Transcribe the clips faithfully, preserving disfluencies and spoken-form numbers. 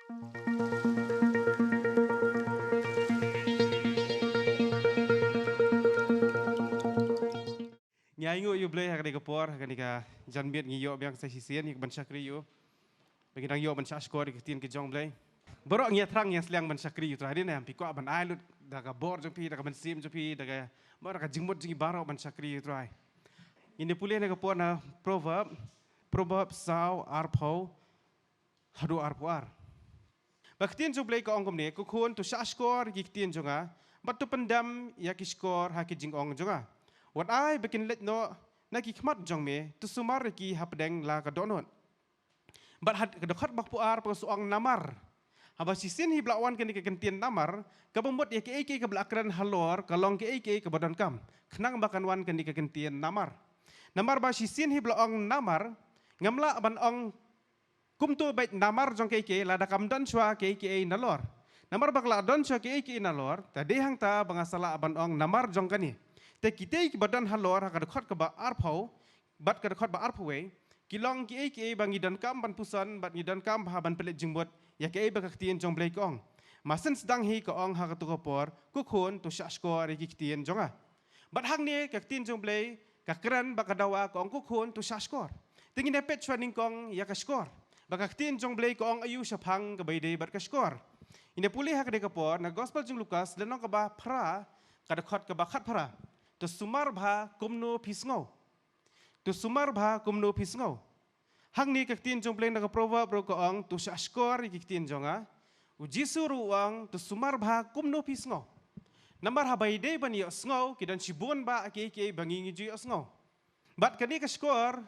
Ngi ainguh ïa u Blei ha kane ka por, ha kane ka janmiet ngi ïoh biang sa shisien ïa ka ban shakri ïa u. Ba ngi dang ïoh ban shah shkor ïa ka ktien ka jong u Blei. Baroh ngi ïa thrang ïa sliang ban shakri ïa u Trai, dei ne em? Phi kwah ban ai lut da ka bor jong phi, da ka mynsiem jong phi, da ka, da ka jingmut jong ngi baroh ban shakri ïa u Trai. Ngin ïa pule ha kane ka por na Proverb, Proverb saw arphew haduh arphew ar. Ba ka ktien jong u Blei ka ong kumne, ko khun to shah shkor ïa ki ktien jong nga, bad to pyndem ïa ki shkor ha ki jingong jong nga. Wat ai ba kin leit noh na ki khmat jong me, to sumar ïa ki hapdeng la ka dohnud. Bad ha ka dkhot ba arphew ar pat ka ong namar. Haba shisien hi ba la wan kane ka kyntien namar, kaba mut ïa kaei kaei kaba la kren halor, ka long kaei kaei kaba donkam. Khnang ba kan wan kane ka kyntien namar. Namar ba shisien hi ba la ong namar, ngam lah ban ong kumto beit namar jong kaei kaei, lada kam don shuwa kaei kaei nalor. Namar ba ka la don shuwa kaei kaei nalor, te dei hangta ba nga sa lah ban ong namar jong kane. Te kitei kiba don halor ha ka dkhot kaba arphew, bad ka dkhot ba arphew wei, ki long kiei kiei ba ngi donkam ban puson, bad ngi donkam bha ban pynleit jingmut ïa kaei ba ka ktien jong u Blei ka ong. Mar shen sdang hi ka ong ha kato ka por, ko khun to shah shkor ïa ki ktien jong nga. Bad hangne ka ktien jong u Blei ka kren bad ka dawa, ka ong ko khun to shah shkor. Te ngin ïa peit shuwa nyngkong ïa ka shkor. Ba ka ktien jong u Blei ka ong aïu shaphang kaba ïadei bad ka shkor. Ngin ïa pule ha kane ka por na Gospel jong u Lukas, lynnong kaba phra, ka dkhot kaba khatphra. To sumar bha kumno phi sngew. To sumar bha kumno phi sngew. Hangne ka ktien jong u Blei na ka Proverb ruh ka ong, to shah shkor ïa ki ktien jong nga. U Jisu ruh u ong, to sumar bha kumno phi sngew. Namar haba ïadei ban ïohsngew, ki don shibun bha kiei kiei ba ngi ngi ju ïohsngew. Bad kane ka shkor,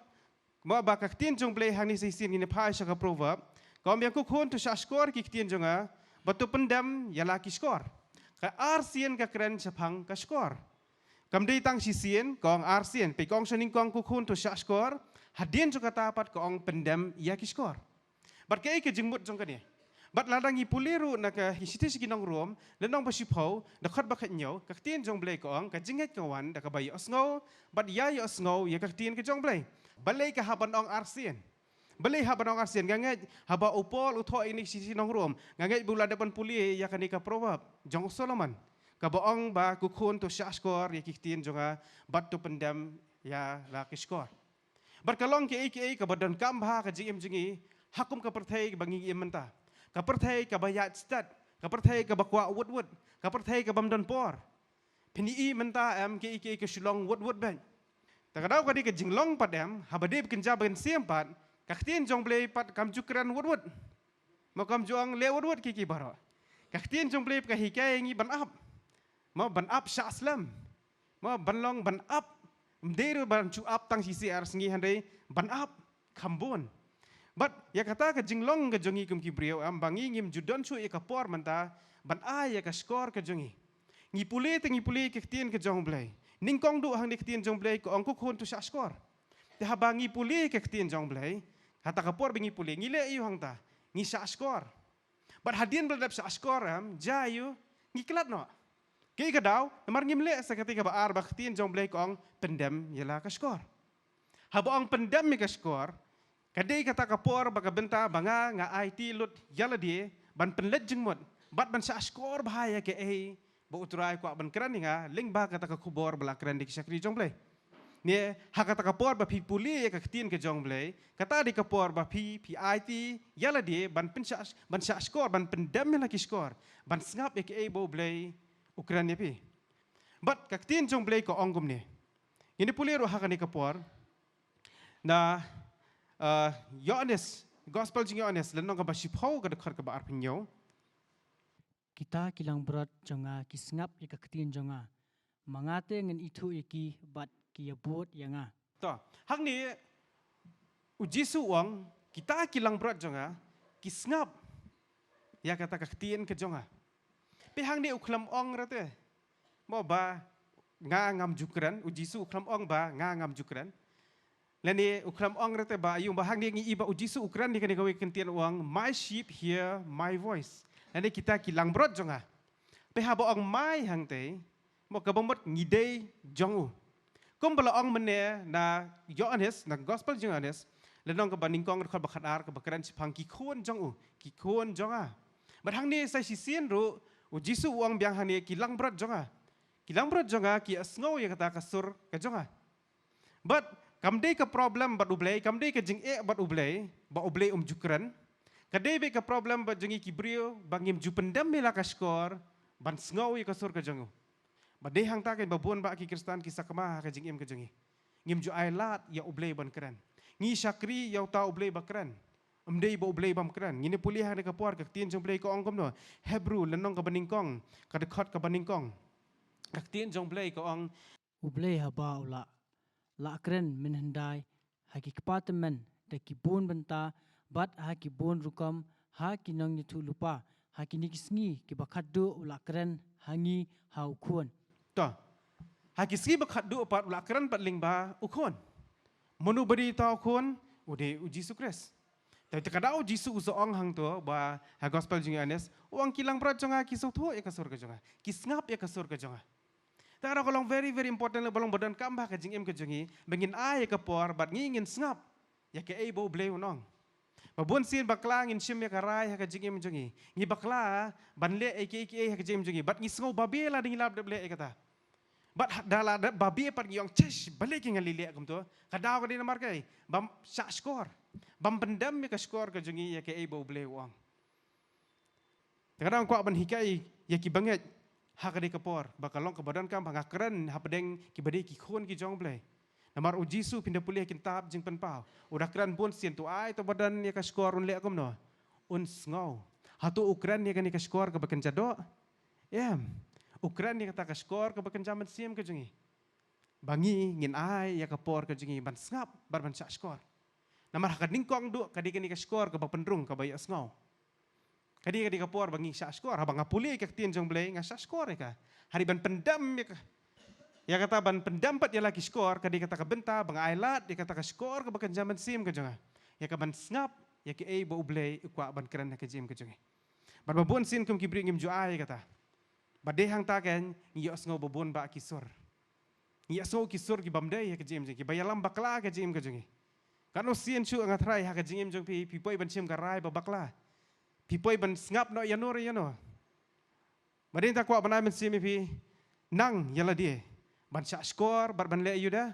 mo ba ka ktien jong u Blei hangne sa shisien ngin ïa phai sha ka Proverb, ka ong biang ko khun to shah shkor ïa ki ktien jong nga, bad to pyndem ïa la ki shkor. Ka arsien ka kren shaphang ka shkor. Kam dei tang shisien, ka ong arsien. Peit ka ong sha nyngkong ko khun to shah shkor, hadien jong kata pat ka ong pyndem ïa ki shkor. Bad kaei ka jingmut jong kane? Bad lada ngi pule ruh na ka shithi sha ki nong Rom, lynnong ba shiphew, dkhot ba khathynñiew, ka ktien jong u Blei ka ong, ka jingngeit ka wan da kaba ïohsngew, bad ïa ïohsngew ïa ka ktien ka jong u Blei. Balei ka hap ban ong arsien? Balei hap ban ong arsien? Nga ngeit haba u Paul u thoh ïa kane ka shithi sha ki nong Rom, nga ngeit ba u la dep ban pule ïa kane ka Proverb jong u Solomon, kaba ong ba ko khun to shah shkor ïa ki ktien jong nga, bad to pyndem ïa la ki shkor. Bad ka long kaei kaei kaba donkam bha ha ka jingim jong ngi, ha kum ka pyrthei kaba ngi im mynta. Ka pyrthei kaba ïaid stet, ka pyrthei kaba kwah wut wut, ka pyrthei kabym don por. Phin ïohi mynta em, kaei kaei ka shu long wut wut beit. Te ka daw ka dei ka jinglong pat em, haba dei ba kynja ba kynsiem pat, ka ktien jong u Blei pat kam ju kren wut wut. Mo kam ju ong leh wut wut kiei kiei baroh. Ka ktien jong u Blei pat ka hikai ïa ngi ban ap. Mo ban ap shah slem. Mo ban long ban ap. Ym dei ruh ban shu ap tang shi shisha ar sngi, hynrei ban ap kham bun. Bad ïa kata ka jinglong ka jong ngi kum ki briew em, ba ngi ngim ju don shuh ïa ka por mynta ban ai ïa ka shkor ka jong ngi. Ngi pule te ngi pule ka ktien ka jong u Blei. Nyngkong duh hangne ka ktien jong u Blei ka ong ko khun to shah shkor. Te haba ngi pule ka ktien jong u Blei, ha kata ka por ba ngi pule, ngi leh aïu hangta? Ngi shah shkor. Bad hadien ba la dep shah shkor em, jia aïu? Ngi klet noh. Kaei ka daw? Namar ngim leh sa katei kaba ar ba ka ktien jong u Blei ka ong pyndem ïa la ka shkor. Haba ong pyndem ïa ka shkor, ka dei kata ka por ba ka bynta ba nga nga aiti lut ïa lade ban pynleit jingmut bad ban shah shkor bha ïa kaei ba u Trai u kwah ban kren ïa nga lyngba kata ka khubor ba la kren da ki shakri jong u Blei. Ne ha kata ka por ba phi pule ïa ka ktien ka jong u Blei, kata dei ka por ba phi, phi aiti ïa lade ban pynshah, ban shah shkor, ban pyndem ïa la ki shkor, ban sngap ïa kaei ba u Blei u kren ïa phi. Bad ka ktien jong u Blei ka ong kumne. Ngin ïa pule ruh ha kane ka por na, eh, Ïoannis, Gospel jong Ïoannis, lynnong kaba shiphew, ka dkhot kaba arphew hynñiew. Kita ki langbrot jong nga ki sngap ïa ka ktien jong nga. Ma nga te ngan ithuh ïa ki bad ki ïa bud ïa nga. To, hangne u Jisu u ong, kita ki langbrot jong nga ki sngap ïa kata ka ktien ka jong nga. Peit hangne u khlem ong re te, mo, ba nga ngam ju kren, u Jisu u khlem ong ba nga ngam ju kren. Lane u khlem ong re te ba aïu, ba hangne ngi i ba u Jisu u kren ïa kane kawei ka ktien, u ong, "My sheep hear my voice." Lane kita ki langbrot jong nga. Peit haba ong my hangtei, mo, kaba mut ngi dei jong u. Kumba la ong mynne na Ïoannis, na Gospel jong Ïoannis, Lynnong kaba nyngkong dkhot ba khatar kaba kren shaphang ki khun jong u, ki khun jong nga. Bad hangne sa shisien ruh, u Jisu u ong biang hangne ki langbrot jong nga. Ki langbrot jong nga ki ïa sngew ïa kata ka sur ka jong nga. Bad kam dei ka problem bad U Blei, kam dei ka jingeh bad U Blei, ba U Blei um ju kren. Ka dei beit ka problem bad jong ngi ki briew, ba ngim ju pyndem ïa la ka shkor, ban sngew ïa ka sur ka jong u. Ba dei hangta keiñ ba bun bah ki Khristan ki sakma ha ka jingim ka jong ngi. Ngim ju ai lad ïa U Blei ban kren. Ngi shakri ïa uta U Blei ba kren. Ym dei ba U Blei bym kren. Ngin ïa pule ha kane ka por ka ktien jong U Blei ka ong kumno. Hebru lynnong kaba nyngkong, ka dkhot kaba nyngkong. Ka ktien jong U Blei ka ong, U Blei haba u la, la kren mynhyndai ha ki kpa tymmen da ki bun bynta, bad ha ki bun rukom ha ki nongïathuhlypa, ha kine ki sngi kiba khatduh u la kren ha ngi ha u Khun. To, ha ki sngi ba khatduh pat u la kren pat lyngba u Khun. Mano ba dei uta u Khun? U dei u Jisu Khrist. Te ka daw u Jisu u sa ong hangto ba ha gospel jong u Ïoannis, u ong ki langbrot jong nga ki sngewthuh ïa ka sur ka jong nga, ki sngap ïa ka sur ka jong nga. Te ka daw ka long very, very important, ba long ba donkam ha ka jingim ka jong ngi, ba ngin ai ïa ka por bad ngi ngin sngap ïa kaei ba U Blei un ong. Ba bun sien bakla ngin shim ïa ka rai ha ka jingim jong ngi. Ngi bakla ban leh ïa kiei kiei ha ka jingim jong ngi, bad ngi sngew babe lada ngi la dep leh ïa kata. Bad ha-, da la dep babe pat ngi ong, "Chesh, balei ki ngan leh kumto?" Ka daw ka dei namar kaei? Bym shah shkor, bym pyndem ïa ka shkor ka jong ngi ïa kaei ba U Blei u ong. Te ka daw nga kwah ban hikai ïa ki bangeit ha kane ka por, ba ka long kaba donkam ba nga kren hapdeng kiba dei ki khun ki jong U Blei. Namar u Jisu, phin da pule ha ki kitab Jingpynpaw, u da kren bun sien, to ai to ba don ïa ka shkor un leh kumno? Un sngew. Hato u kren ïa kane ka shkor kaba kynja doh? Em. U kren ïa kata ka shkor kaba kynja mynsiem ka jong ngi, ba ngi ngin ai ïa ka por ka jong ngi ban sngap bad ban shah shkor. Namar ha ka nyngkong duh ka dei kane ka shkor kaba pynrung, kaba ïohsngew. Ka dei, ka dei ka por ba ngi shah shkor. Haba nga pule ïa ka ktien jong U Blei nga shah shkor ïa ka. Hynrei ban pyndem ïa ka, ïa kata ban pyndem pat ïa la ki shkor, ka dei kata ka bynta ba nga ai lad ïa kata ka shkor kaba kynja mynsiem ka jong nga, ïa ka ban sngap ïa kaei ba U Blei u kwah ban kren ha ka jingim ka jong ngi. Bad ba bun sien kum ki briew ngim ju ai ïa kata. Ba dei hangta keiñ ngi ïohsngew ba bun bah ki sur. Ngi ïohsngew ki sur ki bym dei ha ka jingim jong ngi, kiba ïalam bakla ha ka jingim ka jong ngi. Katno sien shuh nga tharai ha ka jingim jong phi, phi poi ban shim ka rai ba bakla. Phi poi ban sngap noh ïano re ïano. Ba dei, nga kwah ban ai mynsiem ïa phi, nang ïa lade ban shah shkor bad ban leh ïa u da,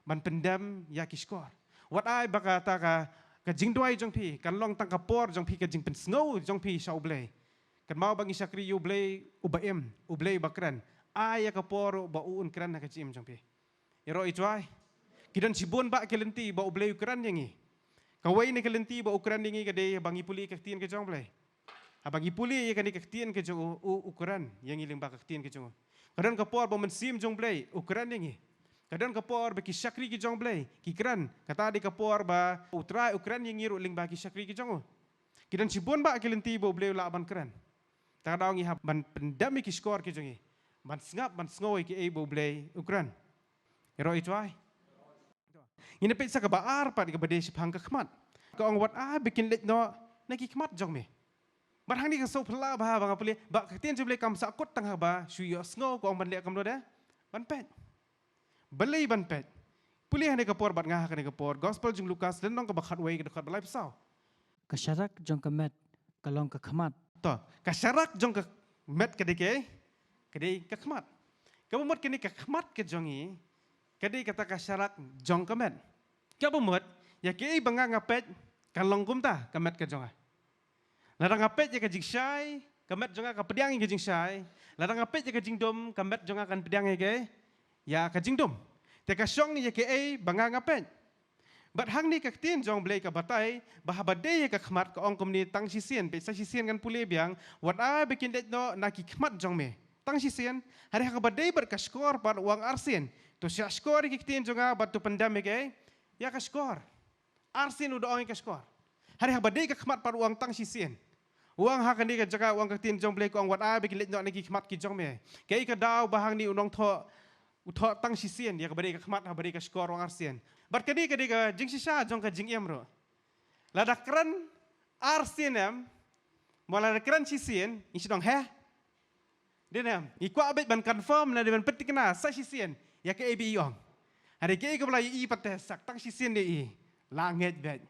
ban pyndem ïa ki shkor. Wat ai ba kata ka, ka jingduwai jong phi kan long tang ka por jong phi, ka jingpynsngew jong phi sha U Blei. Kynmaw ba ngi shakri ïa U Blei uba im, U Blei uba kren. Ai ïa ka por ba u un kren ha ka jingim jong phi. Ïaroh ïa u ai. Ki don shibun bah ki lynti ba U Blei u kren ïa ngi. Kawei na ki lynti ba u kren ïa ngi ka dei ba ngi pule ïa ka ktien ka jong U Blei. Haba ngi pule ïa kane ka ktien ka jong u, u, u kren ïa ngi lyngba ka ktien ka jong u. Ka don ka por ba u Mynsiem jong U Blei u kren ïa ngi. Ka don ka por ba ki shakri ki jong U Blei ki kren. Kata dei ka por ba U Trai u kren ïa ngi ruh lyngba ki shakri ki jong u. Ki don shibun bah ki lynti ba U Blei u lah ban kren. Te ka daw ngi hap ban pyndem ïa ki shkor ki jong ngi, ban sngap, ban sngew ïa kiei ba U Blei u kren. Ïaroh ïa u ai. Ngin ïa peit sa kaba ar pat, kaba dei shaphang ka khmat. Ka ong, wat ai ba kin leit noh na ki khmat jong me. Bad hangne ka sngewphylla bha ba nga pule ba ka ktien jong U Blei kam sahkut tang haba shu ïohsngew, ka ong ban leh kumno de? Ban peit. Balei ban peit? Pule hangne ka por bad nga ha kane ka por. Gospel jong u Lukas, lynnong kaba khatwei, ka dkhot ba laiphew saw. Ka sharak jong ka met ka long ka khmat. To, ka sharak jong ka met ka dei kaei? Ka dei ka khmat. Kaba mut kane ka khmat ka jong ngi ka dei kata ka sharak jong ka met. Kaba mut ïa kaei ba nga, nga peit ka long kumta ka met ka jong nga. Lada nga peit ïa ka jingshai, ka met jong nga ka pdiang ïa ka jingshai. Lada nga peit ïa ka jingdum, ka met jong nga kan pdiang ïa ka, ïa ka jingdum. Te ka shong ïa kaei ba nga, nga peit. Bad hangne ka ktien jong U Blei ka batai ba haba dei ïa ka khmat ka ong kumne, tang shisien, peit sa shisien ngan pule biang, wat ai ba kin leit noh na ki khmat jong me. Tang shisien. Hynrei ha kaba dei bad ka shkor pat u ong arsien. To shah shkor ïa ki ktien jong nga bad to pyndem ïa kaei? Ïa ka shkor. Arsien u da ong ïa ka shkor. Hynrei haba dei ka khmat pat u ong tang shisien. U ong ha kane ka jaka, u ong, ka ktien jong U Blei ka ong, wat ai ba kin leit noh na ki khmat ki jong me. Kaei ka daw ba hangne u nongthoh u thoh tang shisien ïa kaba dei ka khmat, haba dei ka shkor u ong arsien. Bad kane ka dei ka jingshisha jong ka jingim ruh. Lada kren arsien em, mo lada kren shisien, ngi shu ong he. Dei ne em? Ngi kwah beit ban confirm lane ban pynthikna sa shisien ïa kaei ba i ong. Hynrei kaei kaba la ïohi pat te, sa tang shisien de i la ngeit beit.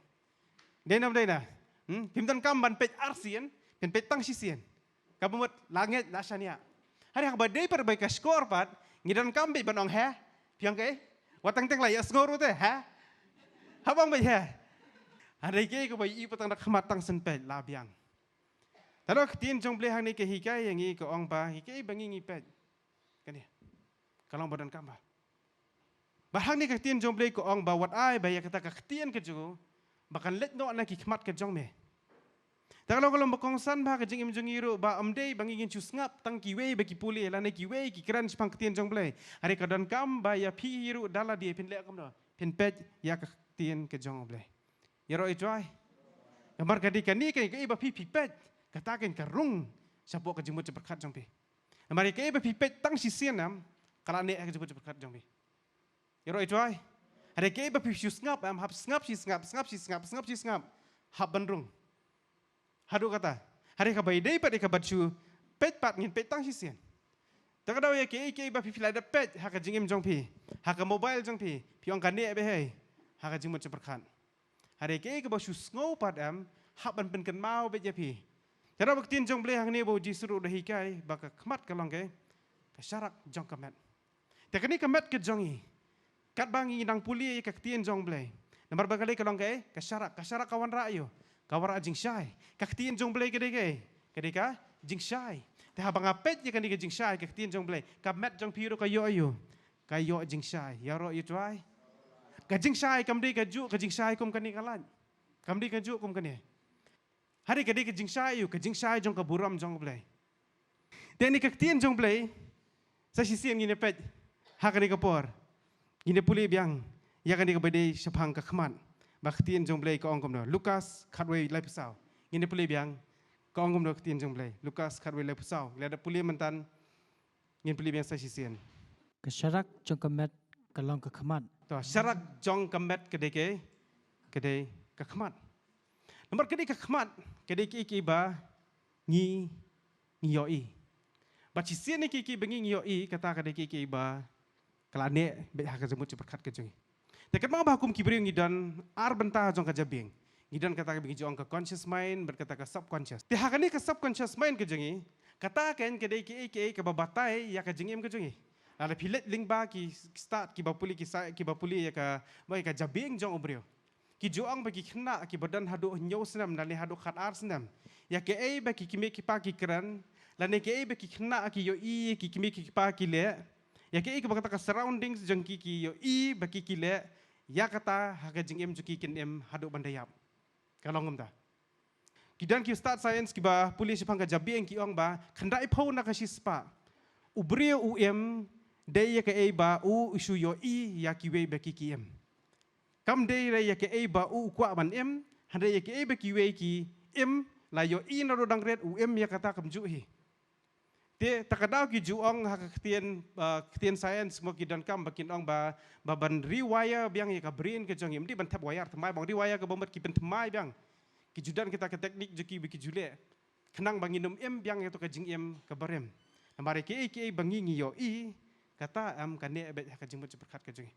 Dei nam dei na. Hmm? Phim donkam ban peit arsien, phin peit tang shisien. Kaba mut la ngeit la shaniah. Hynrei haba dei pat ba ka shkor pat, ngi donkam beit ban ong he, phi ong kaei? Wat teng teng la ïa sngew ruh te, he? Haba ong beit he. Hynrei kaei kaba i pat tang da khmat tang shen peit la biang. Te ka ktien jong Blei hangne ka hikai ïa ngi ka ong ba, hikai ba ngi ngi peit. Kane. Ka long ba donkam ba. Ba hangne ka ktien jong Blei ka ong ba wat ai ba ïa kata ka ktien ka jong u ba kan leit noh na ki khmat ka jong me. Te ka long ka long ba kongsan ba ka jingim jong ngi ruh ba ym dei ba ngi ngin shu sngap tang kiwei ba ki pule lane kiwei ki kren shaphang ktien jong Blei. Hynrei ka donkam ba ïa phi ruh da lade phin leh kumno? Phin peit ïa ka ktien ka jong Blei. Ïaroh ïa u Trai. Namar ka dei kane ka, kaei ba phi phi peit, kata kan ka rung shapoh ka jingmut jingpyrkhat jong phi. Namar kaei ba phi peit tang shisien em, ka la neh ha ka jingmut jingpyrkhat jong phi. Ïaroh ïa u Trai. Hynrei kaei ba phi shu sngap em, hap sngap shi sngap, sngap shi sngap, sngap shi sngap. Hap ban rung. Haduh kata. Hynrei kaba ïadei pat ïa kaba shu peit pat ngin peit tang shisien. Te ka daw ïa kaei kaei ba phi phi la dep peit ha ka jingim jong phi, ha ka mobile jong phi, phi ong ka neh beit hei ha ka jingmut jingpyrkhat. Hynrei kaei kaba shu sngew pat em, hap ban pynkynmaw beit ïa phi. Te ka daw ba ka ktien jong Blei hangne ba u Jisu ruh u da hikai ba ka khmat ka long kaei? Ka sharak jong ka met. Te kane ka met ka jong ngi, katba ngi nang pule ïa ka ktien jong Blei, namar ba ka dei ka long kaei? Ka sharak, ka sharak ka wanrah aïu? Ka wanrah jingshai. Ka ktien jong Blei ka dei kaei? Ka dei ka jingshai. Te haba nga peit ïa kane ka jingshai, ka ktien jong Blei, ka met jong phi ruh ka ïoh aïu? Ka ïoh jingshai. Ïaroh ïa u Trai. Ka jingshai kam dei kajuh ka jingshai kum kane ka lait. Kam dei kajuh kum kane. Hynrei ka dei ka jingshai aïu? Ka jingshai jong ka burom jong U Blei. Te kane ka ktien jong U Blei, sa shisien ngin ïa peit ha kane ka por. Ngin ïa pule biang ïa kane kaba dei shaphang ka khmat. Ba ka ktien jong U Blei ka ong kumno? Lukas khatwei laiphew saw. Ngin ïa pule biang ka ong kumno ka ktien jong U Blei. Lukas khatwei laiphew saw. Ngi la dep pule mynta, ngin pule biang sa shisien. Ka sharak jong ka met ka long ka khmat. To, sharak jong ka met ka dei kaei? Ka dei ka khmat. Namar ka dei ka khmat, ka dei kaei kaei ba ngi, ngi ïohi. Bad shisien ïa kaei kaei ba ngi, ngi ïohi, kata ka dei kaei kaei ba ka la neh beit ha ka jingmut jingpyrkhat ka jong ngi. Te kynmaw ba ha kum ki briew ngi don ar bynta jong ka jabieng. Ngi don kata kaba ngi ju ong ka conscious mind bad kata ka subconscious. Te ha kane ka subconscious mind ka jong ngi, kata ka dei kaei kaei kaba batai ïa ka jingim ka jong ngi. Lada phi leit lyngba ki stad kiba pule ki sa, kiba pule ïa ka, ba ïa ka jabieng jong u briew, ki ju ong ba ki khynnah kiba don haduh hynñiew snem lane haduh khatar snem, ïa kaei ba ki kmie ki kpa ki kren, lane kaei ba ki khynnah ki ïohi, ki kmie ki kpa ki leh, ïa kaei kaba kata ka surroundings jong ki ki ïohi ba ki ki leh, ïa kata ha ka jingim jong ki kin im haduh ban da ïap. Ka long kumta. Ki don ki stad science kiba pule shaphang ka jabieng ki ong ba khyndai phew na ka shispah u briew u im dei ïa kaei ba u, u shu ïohi ïa kiwei ba ki ki im. Kam dei re ïa kaei ba u, u kwah ban im, hynrei ïa kaei ba kiwei ki im, la ïohi naduh dang rit u im ïa kata kumjuh hi. Te ta ka daw ki ju ong ha ka ktien, ah, ktien science mo ki donkam ba kin ong ba, ba ban rewire biang ïa ka brain ka jong ngi, ym dei ban thep wire thymmai, ban rewire kaba mut ki pynthymmai biang. Ki ju don kita ka technique jong ki ba ki ju leh khnang ba ngin ym im biang ïa kato ka jingim kaba rim. Namar ïa kaei kaei ba ngi ngi ïohi, kata em ka neh beit ha ka jingmut jingpyrkhat ka jong ngi.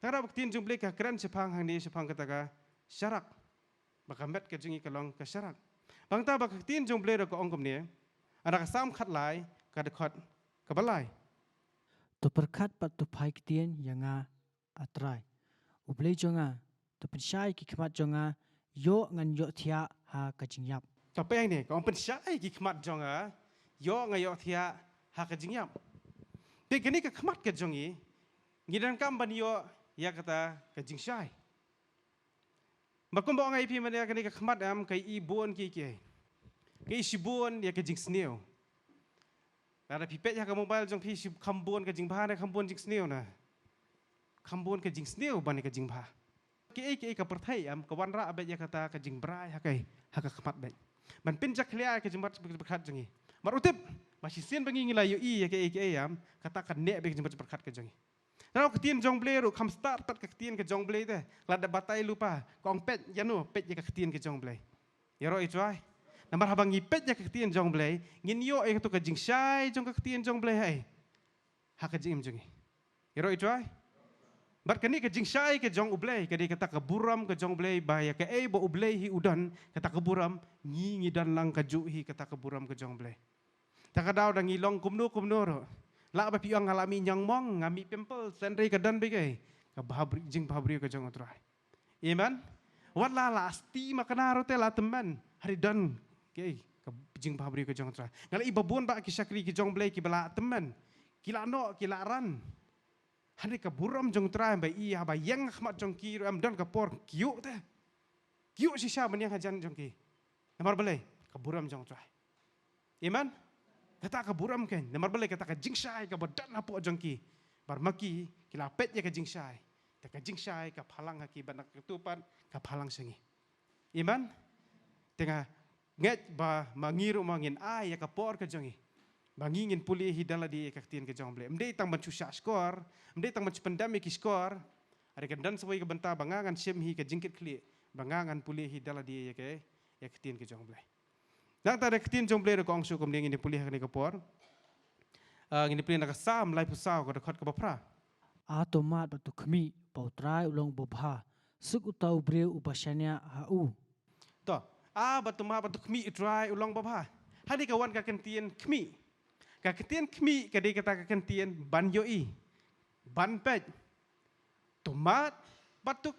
Ta ka daw ba ka ktien jong U Blei ka kren shaphang hangne shaphang kata ka sharak. Ba ka met ka jong ngi ka long ka sharak. Bad nangta ba ka ktien jong U Blei ruh ka ong kumne, ha ka Salm khatlai ka dkhot kaba lai. To pyrkhat bad to phai ktien ïa nga, A Trai, U Blei jong nga, to pynshai ki khmat jong nga, ïoh ngan ïohthiah ha ka jingïap. To peit hangne, ka ong pynshai ki khmat jong nga, ïoh ngan ïohthiah ha ka jingïap. Te kane ka khmat ka jong ngi, ngi donkam ban ïoh ïa kata ka jingshai. Ba kumba ong ïa phi mynne kane ka khmat em ka i bun kiei kiei. Ka i shibun ïa ka jingsniew. Lada phi peit ha ka mobile jong phi shi kham bun ka jingbha ne kham bun jingsniew na. Kham bun ka jingsniew ban ïa ka jingbha. Kaei kaei ka pyrthei em ka wanrah beit ïa kata ka jingbrai ha ka, ha ka khmat beit. Ban pynjakhlia ïa ka jingmut jingpyrkhat jong ngi. Namar u tip ba shisien ba ngi ngi la ïohi ïa kaei kaei em kata ka neh beit ka jingmut jingpyrkhat ka jong ngi. Namar ka ktien jong U Blei ruh kam start pat ka ktien ka jong U Blei te. Lada batai lypa, ka ong peit ïa no, peit ïa ka ktien ka jong U Blei. Ïaroh ïa u Trai. Namar haba ngi peit ïa ka ktien jong U Blei, ngin ïoh ïa kato ka jingshai jong ka ktien jong U Blei ha i, ha ka jingim jong ngi. Ïaroh ïa u Trai. Bad kane ka jingshai ka jong U Blei, ka dei kata ka burom ka jong U Blei, ba ïa kaei ba U Blei hi u don, kata ka burom, ngi ngi don lang kajuh hi kata ka burom ka jong U Blei. Ta ka daw da ngi long kumno kumno ruh. Lah ba phi ong nga la mih ñiangmong, nga mih pimple, hynrei ka don beit ka, ka bhabriew, jingbhabriew ka jong U Trai. Amen. Wat la la sti ma kane ruh te la tymmen. Hynrei don ka, ka jingbhabriew ka jong U Trai. Nga la i ba bun bah ki shakri ki jong U Blei kiba la tymmen. Ki la noh, ki la ran. Hynrei ka burom jong U Trai ba i haba ïeng ha khmat jong ki ruh em don ka por ki ïuh te. Ki ïuh shisha ban ïeng hajan jong ki. Namar balei? Ka burom jong U Trai. Amen. Kata ka burom kein. Namar balei? Kata ka jingshai kaba don hapoh jong ki. Bad ma ki, ki la peit ïa ka jingshai. Te ka jingshai ka phalang ha ki bad na katu pat ka phalang sha ngi. Amen. Te nga ngeit ba ma ngi ruh ma ngin ai ïa ka por ka jong ngi ba ngi ngin pule hi da lade ïa ka ktien ka jong U Blei. Ym dei tang ban shu shah shkor, ym dei tang ban shu pyndem ïa ki shkor. Hynrei kan don sa kawei ka bynta ba nga ngan shim hi ka jingkitkhlieh ba nga ngan pule hi da lade ïa ka, ïa ka ktien ka jong U Blei. Nangta da ka ktien jong U Blei ruh ka ong shuh kumne, ngin ïa pule ha kane ka por. Ah, ngin ïa pule na ka Salm laiphew saw, ka dkhot kaba phra. A to mad bad to khmih ba U Trai u long uba bha, suk uta u briew uba shaniah ha u. To, a ba to mad bad to khmih, U Trai u long uba bha. Hangne ka wan ka kyntien khmih. Ka kyntien khmih ka dei kata ka kyntien ban ïohi, ban peit. To mad bad to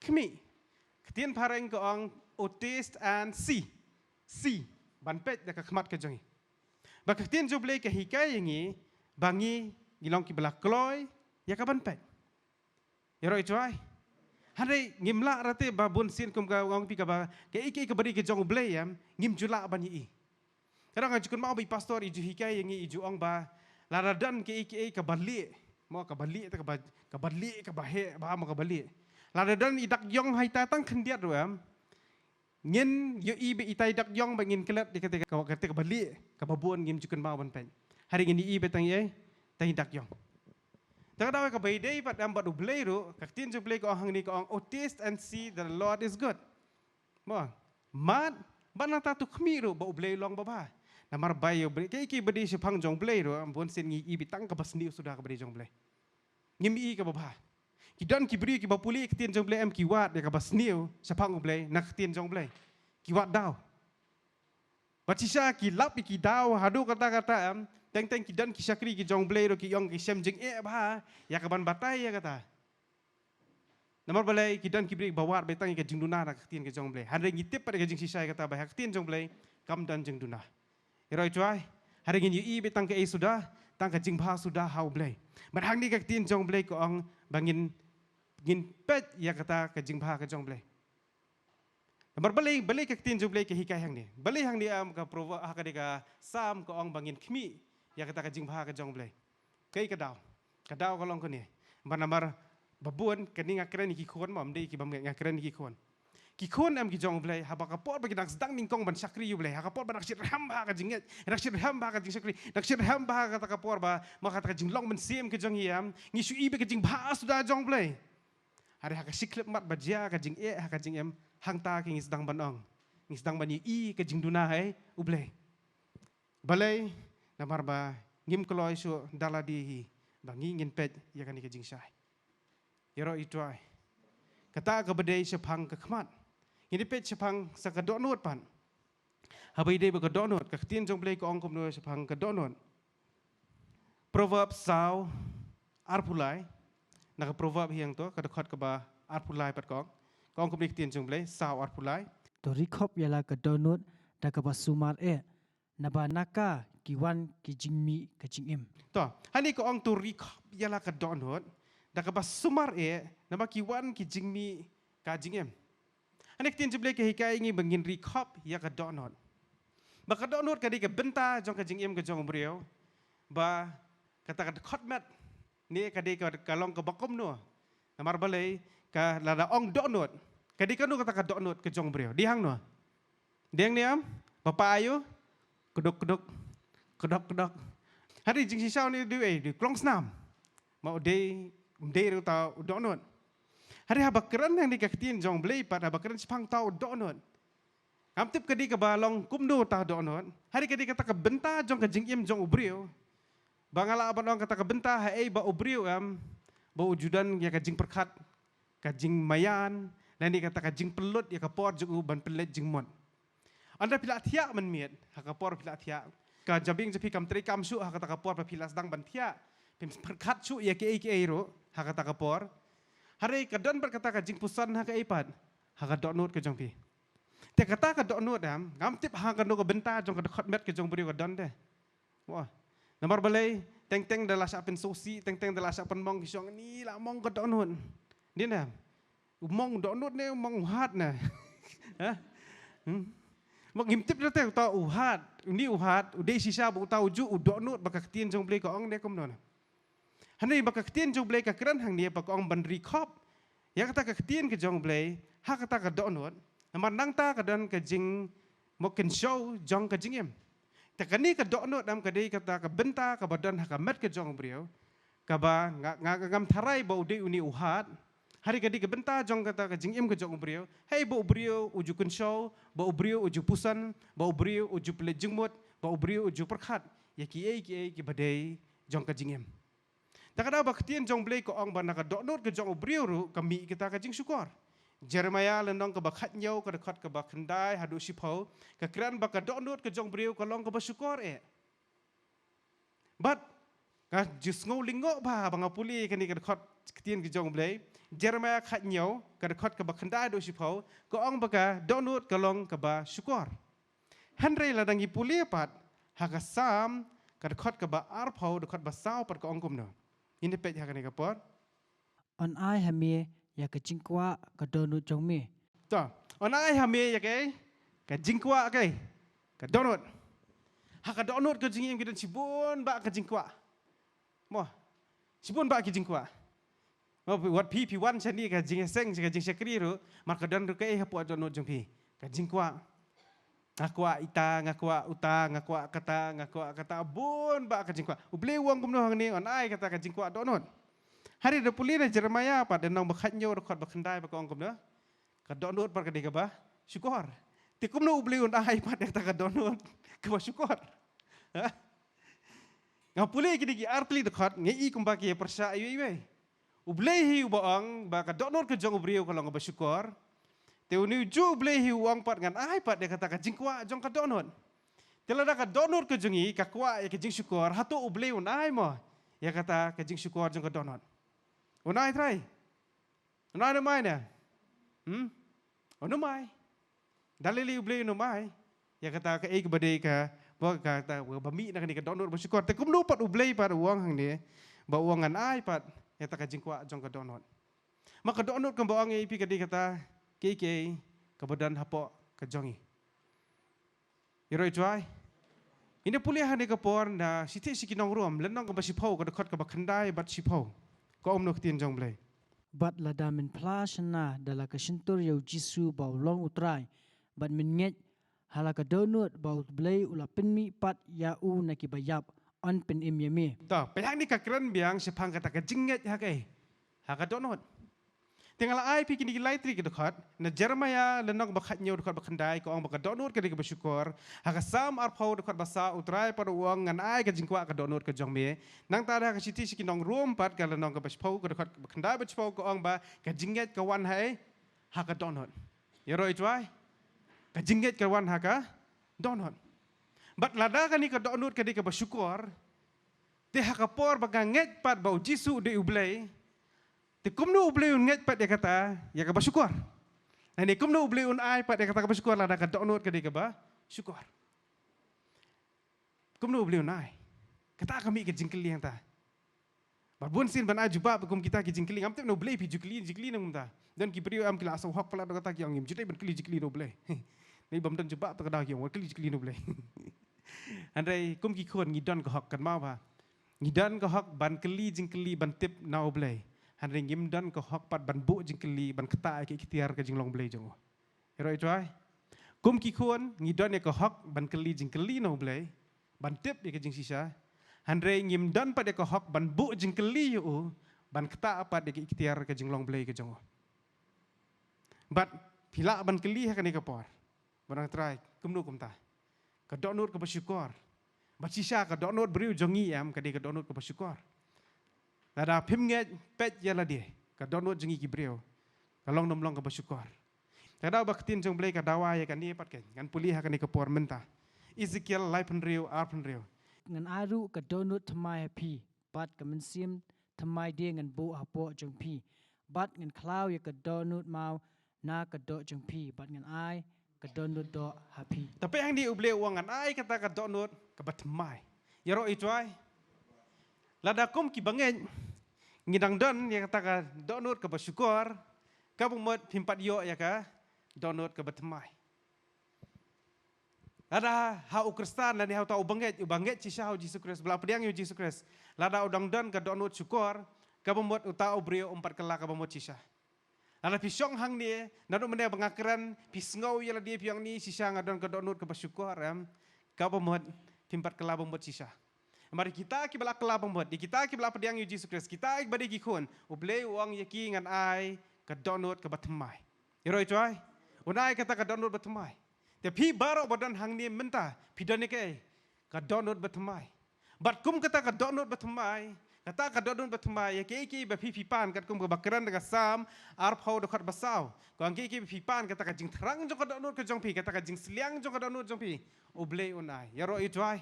khmih. Ktien phareng ka ong, "Oh, taste and see." See, ban peit da ka khmat ka jong ngi. Ba ka ktien jong U Blei ka hikai ïa ngi ba ngi, ngi long kiba la kloi ïa ka ban peit. Ïaroh ïa U Trai. Hynrei ngim lah rate ba bun sien kum ka ong phi kaba kaei kaei kaba dei ka jong U Blei em, ngim ju lah ban ïohi. Ka dang nga ju kynmaw ba i pastor i ju hikai ïa ngi, i ju ong ba lada don kaei kaei kaba lieh, mo, kaba lieh te kaba, kaba lieh, kaba heh bha, mo, kaba lieh. Lada don i dak ïong ha ita tang khyndiat ruh em, ngin ïohi beit ita i dak ïong bad ngin klet ïa kata ka, kata kaba lieh, kaba bun ngim ju kynmaw ban peit. Hynrei ngin ïohi beit tang ïa, tang i dak ïong. Te ka daw kaba ïadei pat em bad U Blei ruh, ka ktien jong U Blei ka ong hangne, ka ong, "Oh, taste and see that the Lord is good." Mo, mad, bad nangta to khmih ruh ba U Blei u long uba bha. Namar ba ïa U Blei, kaei kaei ba dei shaphang jong U Blei ruh, bun sien ngi i beit tang kaba sniew suda kaba dei jong U Blei. Ngim i kaba bha. Ki don ki briew kiba pule ïa ka ktien jong U Blei em, ki wad ïa kaba sniew shaphang U Blei na ka ktien jong U Blei. Ki wad daw. Bad shisha ki lap ïa ki daw haduh katta katta em, teng teng ki don ki shakri ki jong U Blei ruh ki ong ki shem jingeh bha ïa kaban batai ïa kata. Namar balei? Ki don ki briew ba wad beit tang ïa ka jingduna na ka ktien ka jong U Blei. Hynrei ngi tip pat ïa ka jingshisha ïa kata ba ha ka ktien jong U Blei kam don jingduna. Ïaroh ïa U Trai. Hynrei ngin ïohi beit tang kaei suda, tang ka jingbha suda ha U Blei. Bad hangne ka ktien jong U Blei ka ong ba ngin, ngin peit ïa kata ka jingbha ka jong U Blei. Namar balei, balei ka ktien jong U Blei ka hikai hangne? Balei hangne em ka Proverb, ha ka dei ka Salm ka ong ba ngin khmih ïa kata ka jingbha ka jong U Blei. Kaei ka daw? Ka daw ka long kane. Ba namar ba bun, kane nga kren ïa ki khun, mo, ym dei ki bym, nga kren ïa ki khun. Ki khun em ki jong U Blei, haba ka por ba ki dang sdang nyngkong ban shakri ïa U Blei, ha ka por ba dang shitrhem bha ka jingngeit, dang shitrhem bha ka jingshakri, dang shitrhem bha kata ka por ba, mo, kata ka jinglong mynsiem ka jong ngi em, ngi shu i beit ka jingbha suda jong U Blei. Hynrei ha ka shi khyllipmat ba jia ka jingeh ha ka jingim, hangta ki ngi sdang ban ong, ngi sdang ban ïohi ka jingduna ha U Blei. Balei? Namar ba ngim kloi shuh da lade hi ba ngi ngin peit ïa kane ka jingshai. Ïaroh ïa U Trai. Kata kaba dei shaphang ka khmat. Ngin ïa peit shaphang sa ka dohnud pat. Haba ïadei bad ka dohnud, ka ktien jong U Blei ka ong kumno shaphang ka dohnud? Proverb saw arphew lai. Na ka Proverb hi hangto, ka dkhot kaba arphew lai pat ka ong. Ka ong kumne ka ktien jong U Blei, saw arphew lai. To ri khop ïa la ka dohnud da kaba sumar eh, naba na ka ki wan ki jingmih ka jingim. To, hangne ka ong to ri khop ïa la ka dohnud da kaba sumar eh, naba ki wan ki jingmih ka jingim. Hangne ka ktien jong U Blei ka hikai ïa ngi ba ngin ri khop ïa ka dohnud. Ba ka dohnud ka dei ka bynta jong ka jingim ka jong u briew. Ba kata ka dkhot met ne ka dei ka, ka long kaba kumno? Namar balei? Ka lada ong dohnud, ka dei kano kata ka dohnud ka jong u briew? Dei hangno? Dei hangne em? Ba pah aïu? Kduk kduk, kdok kdok. Hynrei jingshisha u dei, dei, dei klong snam. Ma u dei, um dei ruh uta u dohnud. Hynrei haba kren hangne ka ktien jong U Blei pat, haba kren shaphang uta u dohnud, ngam tip ka dei kaba long kumno uta u dohnud. Hynrei ka dei kata ka bynta jong ka jingim jong u briew. Ba nga lah ban ong kata ka bynta haei ba u briew em, ba u ju don ïa ka jingpyrkhat, ka jingmaïan, lane kata ka jingpynlut ïa ka por jong u ban pynleit jingmut. Ynda phi la thiah mynmiet, ha ka por phi la thiah, ka jabieng jong phi kam treikam shuh ha kata ka por ba phi la sdang ban thiah, phim pyrkhat shuh ïa kiei kiei ruh ha kata ka por. Hynrei ka don pat kata ka jingpuson ha kaei pat, ha ka dohnud ka jong phi. Te kata ka dohnud em, ngam tip ha kano ka bynta jong ka dkhot met ka jong u briew ka don te. Wah. Namar balei, teng teng da la shah pynsngewsih, teng teng da la shah pynmong ki shong, ni la mong ka dohnud. Ni ne. U mong dohnud ne, u mong u hat ne. Ha? Hmm. Mong ngim tip da te uta u hat, uni u hat, u dei shisha ba uta u ju u dohnud ba ka ktien jong u Blei ka ong ne kumno ne. Hynrei ba ka ktien jong u Blei ka kren hangne ba ka ong ban ri khop ïa kata ka ktien ka jong u Blei ha kata ka dohnud. Namar nangta ka don ka jing mo kynshew jong ka jingim. Te kane ka dohnud em ka dei kata ka bynta kaba don ha ka met ka jong u briew, kaba nga, nga, nga ngam tharai ba u dei uni u hat. Hynrei ka dei ka bynta jong kata ka jingim ka jong u briew. Hei ba u briew u ju kynshew, ba u briew u ju puson, ba u briew u ju pynleit jingmut, ba u briew u ju pyrkhat ïa kiei kiei kiba dei jong ka jingim. Te ka daw ba ka ktien jong u Blei ka ong ba na ka dohnud ka jong u briew ruh ka mih kata ka jingshukor. Jeremiah lynnong kaba khathynñiew ka dkhot kaba khyndai haduh shiphew, ka kren ba ka dohnud ka jong u briew ka long kaba shukor eh. Bad nga ju sngew lyngngoh bha ba nga pule kane ka dkhot ktien ka jong u Blei. Jeremiah khathynñiew ka dkhot kaba khyndai haduh shiphew, ka ong ba ka dohnud ka long kaba shukor. Hynrei lada ngi pule pat ha ka Salm ka dkhot kaba arphew, dkhot ba saw pat ka ong kumno. Ngin ïa peit ha kane ka por. Un ai ha me ïa ka jingkwah ka dohnud jong me. To, un ai ha me ïa ka, ka jingkwah ka, ka dohnud. Ha ka dohnud ka jingim ki don shibun bah ka jingkwah. Mo. Shibun bah ki jingkwah. Mo, wat phi phi wan shane ka jingïaseng, ka jingshakri ruh, mar ka don ruh kaei hapoh dohnud jong phi. Ka jingkwah. Nga kwah ita, nga kwah uta, nga kwah kata, nga kwah kata, bun bah ka jingkwah. U Blei u ong kumno hangne, un ai kata ka jingkwah dohnud. Hynrei da pule na Jeremiah pat, lynnong ba khathynñiew, dkhot ba khyndai, ba ka ong kumno. Ka dohnud pat ka dei kaba shukor. Te kumno u Blei un ai pat ïa kata ka dohnud kaba shukor? Ha? Nga pule kine ki artylli dkhot, nga i kumba ki ïa pyrshah iwei iwei. U Blei hi uba ong ba ka dohnud ka jong u briew ka long kaba shukor. Te une u juh u Blei hi u ong pat ngan ai pat ïa kata ka jingkwah jong ka dohnud. Te lada ka dohnud ka jong ngi ka kwah ïa ka jingshukor, hato u Blei un ai mo ïa kata ka jingshukor jong ka dohnud? Un ai trai. Un ai ne ym ai ne? Hmm? Un ym ai. Da lei lei u Blei un ym ai ïa kata kaei kaba dei ka, ba kata ba mih na kane ka dohnud ba shukor. Te kumno pat u Blei pat u ong hangne ba u ong ngan ai pat ïa kata ka jingkwah jong ka dohnud. Ma ka dohnud kaba ong ïa phi ka dei kata kaei kaei kaba don hapoh ka jong ngi. Ïaroh ïa u trai. Ngin ïa pule ha kane ka por na Shithi sha ki nong Rom, lynnong kaba shiphew, ka dkhot kaba khyndai bad shiphew. Ka ong kumno ka ktien jong u Blei. Bad lada men phla shynna da la ka shyntur ïa u Jisu ba u long u Trai, bad men ngeit ha la ka dohnud ba u Blei u la pynmih pat ïa u na kiba ïap, yn pynim ïa me. To, peit hangne ka kren biang shaphang kata ka jingngeit ha kaei? Ha ka dohnud. Te nga la ai phi kine ki lai tylli ki dkhot, na Jeremiah lynnong ba khathynñiew dkhot ba khyndai ka ong ba ka dohnud ka dei kaba shukor, ha ka Salm arphew dkhot ba saw u Trai pat u ong ngan ai ka jingkwah ka dohnud ka jong me. Nangta ha ka Shithi sha ki nong Rom pat ka lynnong kaba shiphew ka dkhot ba khyndai bad shiphew ka ong ba ka jingngeit ka wan ha ei? Ha ka dohnud. Ïaroh ïa u trai? Ka jingngeit ka wan ha ka dohnud. Bad lada kane ka dohnud ka dei kaba shukor, te ha ka por ba nga ngeit pat ba u Jisu u dei u Blei, te kumno u Blei un ngeit pat ïa kata, ïa kaba shukor? Lane kumno u Blei un ai pat ïa kata kaba shukor lada ka dohnud ka dei kaba shukor? Kumno u Blei un ai? Kata ka mih ka jingkylli hangta. Bad bun sien ban ai jubab kum kita ki jingkylli, ngam tip na u Blei phi ju kylli jingkylli na kumta. Don ki briew em ki la sngewhok palat da kata ki ong ngim ju dei ban kylli jingkylli na u Blei. Ni bym don jubab ta ka daw ki ong wat kylli jingkylli na u Blei. Hynrei kum ki khun ngi don ka hok kan mau ba. Ngi don ka hok ban kylli jingkylli ban tip na u Blei. Hynrei ngim don ka hok pat ban buh jingkylli ban ktah ïa ki ikhtiar ka jinglong Blei jong u. Ïaroh ïa u trai? Kum ki khun ngi don ïa ka hok ban kylli jingkylli na u Blei, ban tip ïa ka jingshisha. Hynrei ngim don pat ïa ka hok ban buh jingkylli ïa u, ban ktah pat ïa ki ikhtiar ka jinglong Blei ka jong u. Bad phi lah ban kylli ha kane ka por. Ba nang trai, kumno kumta? Ka dohnud kaba shukor. Bad shisha ka dohnud briew jong ngi em ka dei ka dohnud kaba shukor. Lada phim ngeit, peit ïa lade, ka dohnud jong ngi ki briew ka long nym long kaba shukor. Ka daw ba ka ktien jong U Blei ka dawa ïa kane pat, kane ngan pule ha kane ka por mynta. Ezekiel laiphew hynriew, arphew hynriew. Ngan ai ruh ka dohnud thymmai ha phi, bad ka mynsiem thymmai de ngan buh hapoh jong phi, bad ngan khlaw ïa ka dohnud maw na ka doh jong phi, bad ngan ai ka dohnud doh ha phi. Te peit hangne, U Blei u ong ngan ai kata ka dohnud kaba thymmai. Ïaroh ïa u trai. Lada kum ki bangeit ngi dang don ïa kata ka dohnud kaba shukor, kaba mut phim pat ïoh ïa ka dohnud kaba thymmai. Lada ha u Khristan lane ha uta u bangeit, u bangeit shisha ha u Jisu Khrist, ba la pdiang ïa u Jisu Khrist, lada u dang don ka dohnud shukor, kaba mut uta u briew um pat kylla kaba mut shisha. Lada phi shong hangne, naduh mynne ba nga kren, phi sngew ïa lade phi ong ni shisha nga don ka dohnud kaba shukor, em, kaba mut phim pat kylla ba mut shisha. Namar ïa kita kiba la kylla ba mut, ïa kita kiba la pdiang ïa u Jisu Khrist, kita kiba dei ki khun, U Blei u ong ïa ki ngan ai ka dohnud kaba thymmai. Ïaroh ïa u trai. Un ai kata ka dohnud ba thymmai. Te phi baroh ba don hangne mynta, phi don ïa kaei? Ka dohnud ba thymmai. Bad kum kata ka dohnud ba thymmai, kata ka dohnud ba thymmai, ïa kiei kiei ba phi phi pan, katkum kaba kren da ka Salm arphew dkhot ba saw. Ka ong kiei kiei ba phi pan, kata ka jingthrang jong ka dohnud ka jong phi, kata ka jingsliang jong ka dohnud jong phi, U Blei un ai. Ïaroh ïa u trai.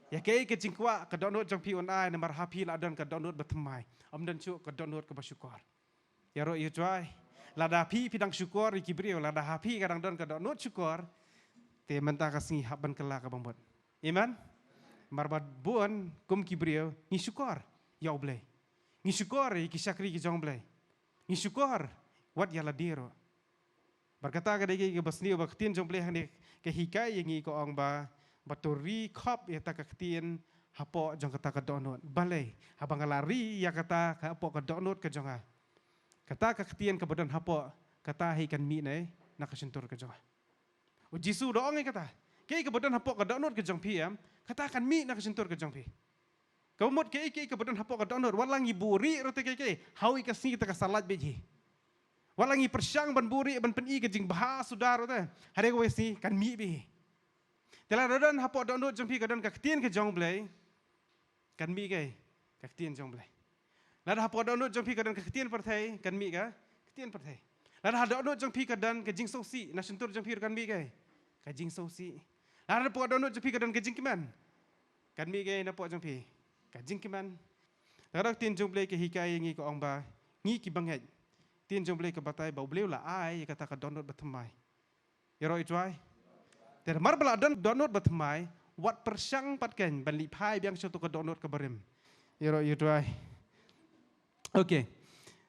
Ïa kiei ka jingkwah ka dohnud jong phi un ai, namar ha phi la don ka dohnud ba thymmai. Ym don shuh ka dohnud kaba shukor. Ïaroh ïa u trai. Lada phi phi dang shukor ïa ki briew, lada ha phi ka dang don ka dohnud shukor, te mynta ka sngi hap ban kylla kaba mut. Amen. Namar ba bun kum ki briew ngi shukor ïa U Blei. Ngi shukor ïa ki shakri ki jong U Blei. Ngi shukor wat ïa lade ruh. Bad kata ka dei ka, kaba sniew ba ka ktien jong U Blei hangne ka hikai ïa ngi, ka ong ba, ba to ri khop ïa kata ka ktien hapoh jong kata ka dohnud. Balei? Haba nga la ri ïa kata ka hapoh ka dohnud ka jong nga, kata ka ktien kaba don hapoh, kata hi kan mih na, na ka shyntur ka jong nga. U Jisu u da ong ïa kata. Kaei kaba don hapoh ka dohnud ka jong phi, em, kata kan mih na ka shyntur ka jong phi. Kaba mut kaei kaei kaba don hapoh ka dohnud, wat la ngi buhrieh ruh te kaei kaei, ha kawei ka sngi kata ka sa lait beit hi. Wat la ngi pyrshang ban buhrieh ban pyni ka jingbha suda ruh te, ha kawei ka sngi kan mih beit hi. Te lada don hapoh dohnud jong phi ka don ka ktien ka jong U Blei, kan mih kaei? Ka ktien jong U Blei. Lada hapoh dohnud jong phi ka don ka ktien pyrthei, kan mih ka ktien pyrthei. Lada ha dohnud jong phi ka don ka jingsngewsih, na shyntur jong phi ruh kan mih kaei? Ka jingsngewsih. Lada hapoh dohnud jong phi ka don ka jingkmen, kan mih kaei napoh jong phi? Ka jingkmen. Lada ka ktien jong U Blei ka hikai ïa ngi, ka ong ba ngi ki bangeit, ktien jong U Blei ka batai ba U Blei u la ai ïa kata ka dohnud bathymmai. Ïaroh ïa u trai. Te namar ba la don dohnud bathymmai, wat pyrshang pat kein ban leit phai biang sha uto ka dohnud kaba rim. Ïaroh ïa u trai. Okay.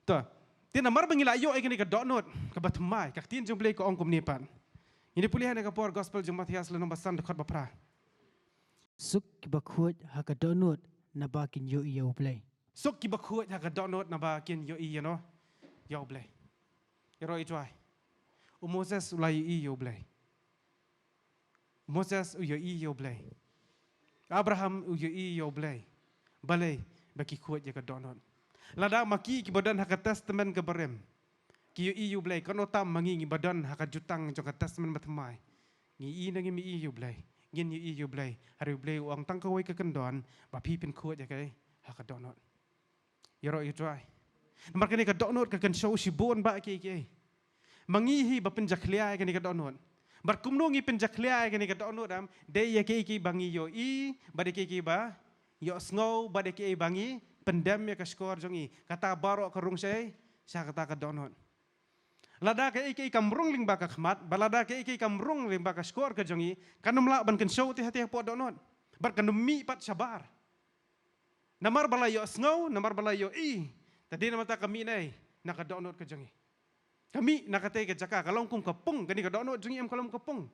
To. Te namar ba ngi la ïoh ïa kane ka dohnud kaba thymmai, ka ktien jong U Blei ka ong kumne pat. Ngin ïa pule ha kane ka por Gospel jong u Mathaios lynnong ba san dkhot ba phra. Suk kiba khuid ha ka dohnud, naba kin ïohi ïa U Blei. Suk kiba khuid ha ka dohnud, naba kin ïohi ïa no? Ïa U Blei. Ïaroh ïa u trai. U Moses u la ïohi ïa U Blei. U Moses u ïohi ïa U Blei. Abraham u ïohi ïa U Blei. Balei? Ba ki khuid ïa ka dohnud. Lada ma ki kiba don ha ka Testament kaba rim ki ïohi ïa U Blei, kano tam ma ngi, ngi ba don ha ka jutang jong ka Testament bathymmai. Ngi i ne ngim i ïa U Blei? Ngin ïohi ïa U Blei. Hynrei U Blei u ong tang kawei ka kyndon, ba phi pynkhuid ïa kaei? Ha ka dohnud. Ïaroh ïa u trai. Namar kane ka dohnud ka kynshew shibun ba kiei kiei. Ma ngi hi ba pynjakhlia ïa kane ka dohnud. Bad kumno ngi pynjakhlia ïa kane ka dohnud, em, dei ïa kiei kiei ba ngi ïohi, bad ïa kiei kiei ba ïohsngew, bad ïa kiei ba ngi pyndem ïa ka shkor jong ngi. Kata baroh ka rung shaei? Sha kata ka dohnud. Lada kaei kaei kam rung lyngba ka khmat, bad lada kaei kaei kam rung lyngba ka shkor ka jong ngi, kan ym lah ban kynshew te ha te hapoh dohnud. Bad kan ym mih pat shabar. Namar ba la ïohsngew, namar ba la ïohi, te dei namar kata ka mih na, na ka dohnud ka jong ngi. Ka mih na katei ka jaka, ka long kum ka pung, kane ka dohnud jong ngi em ka long ka pung.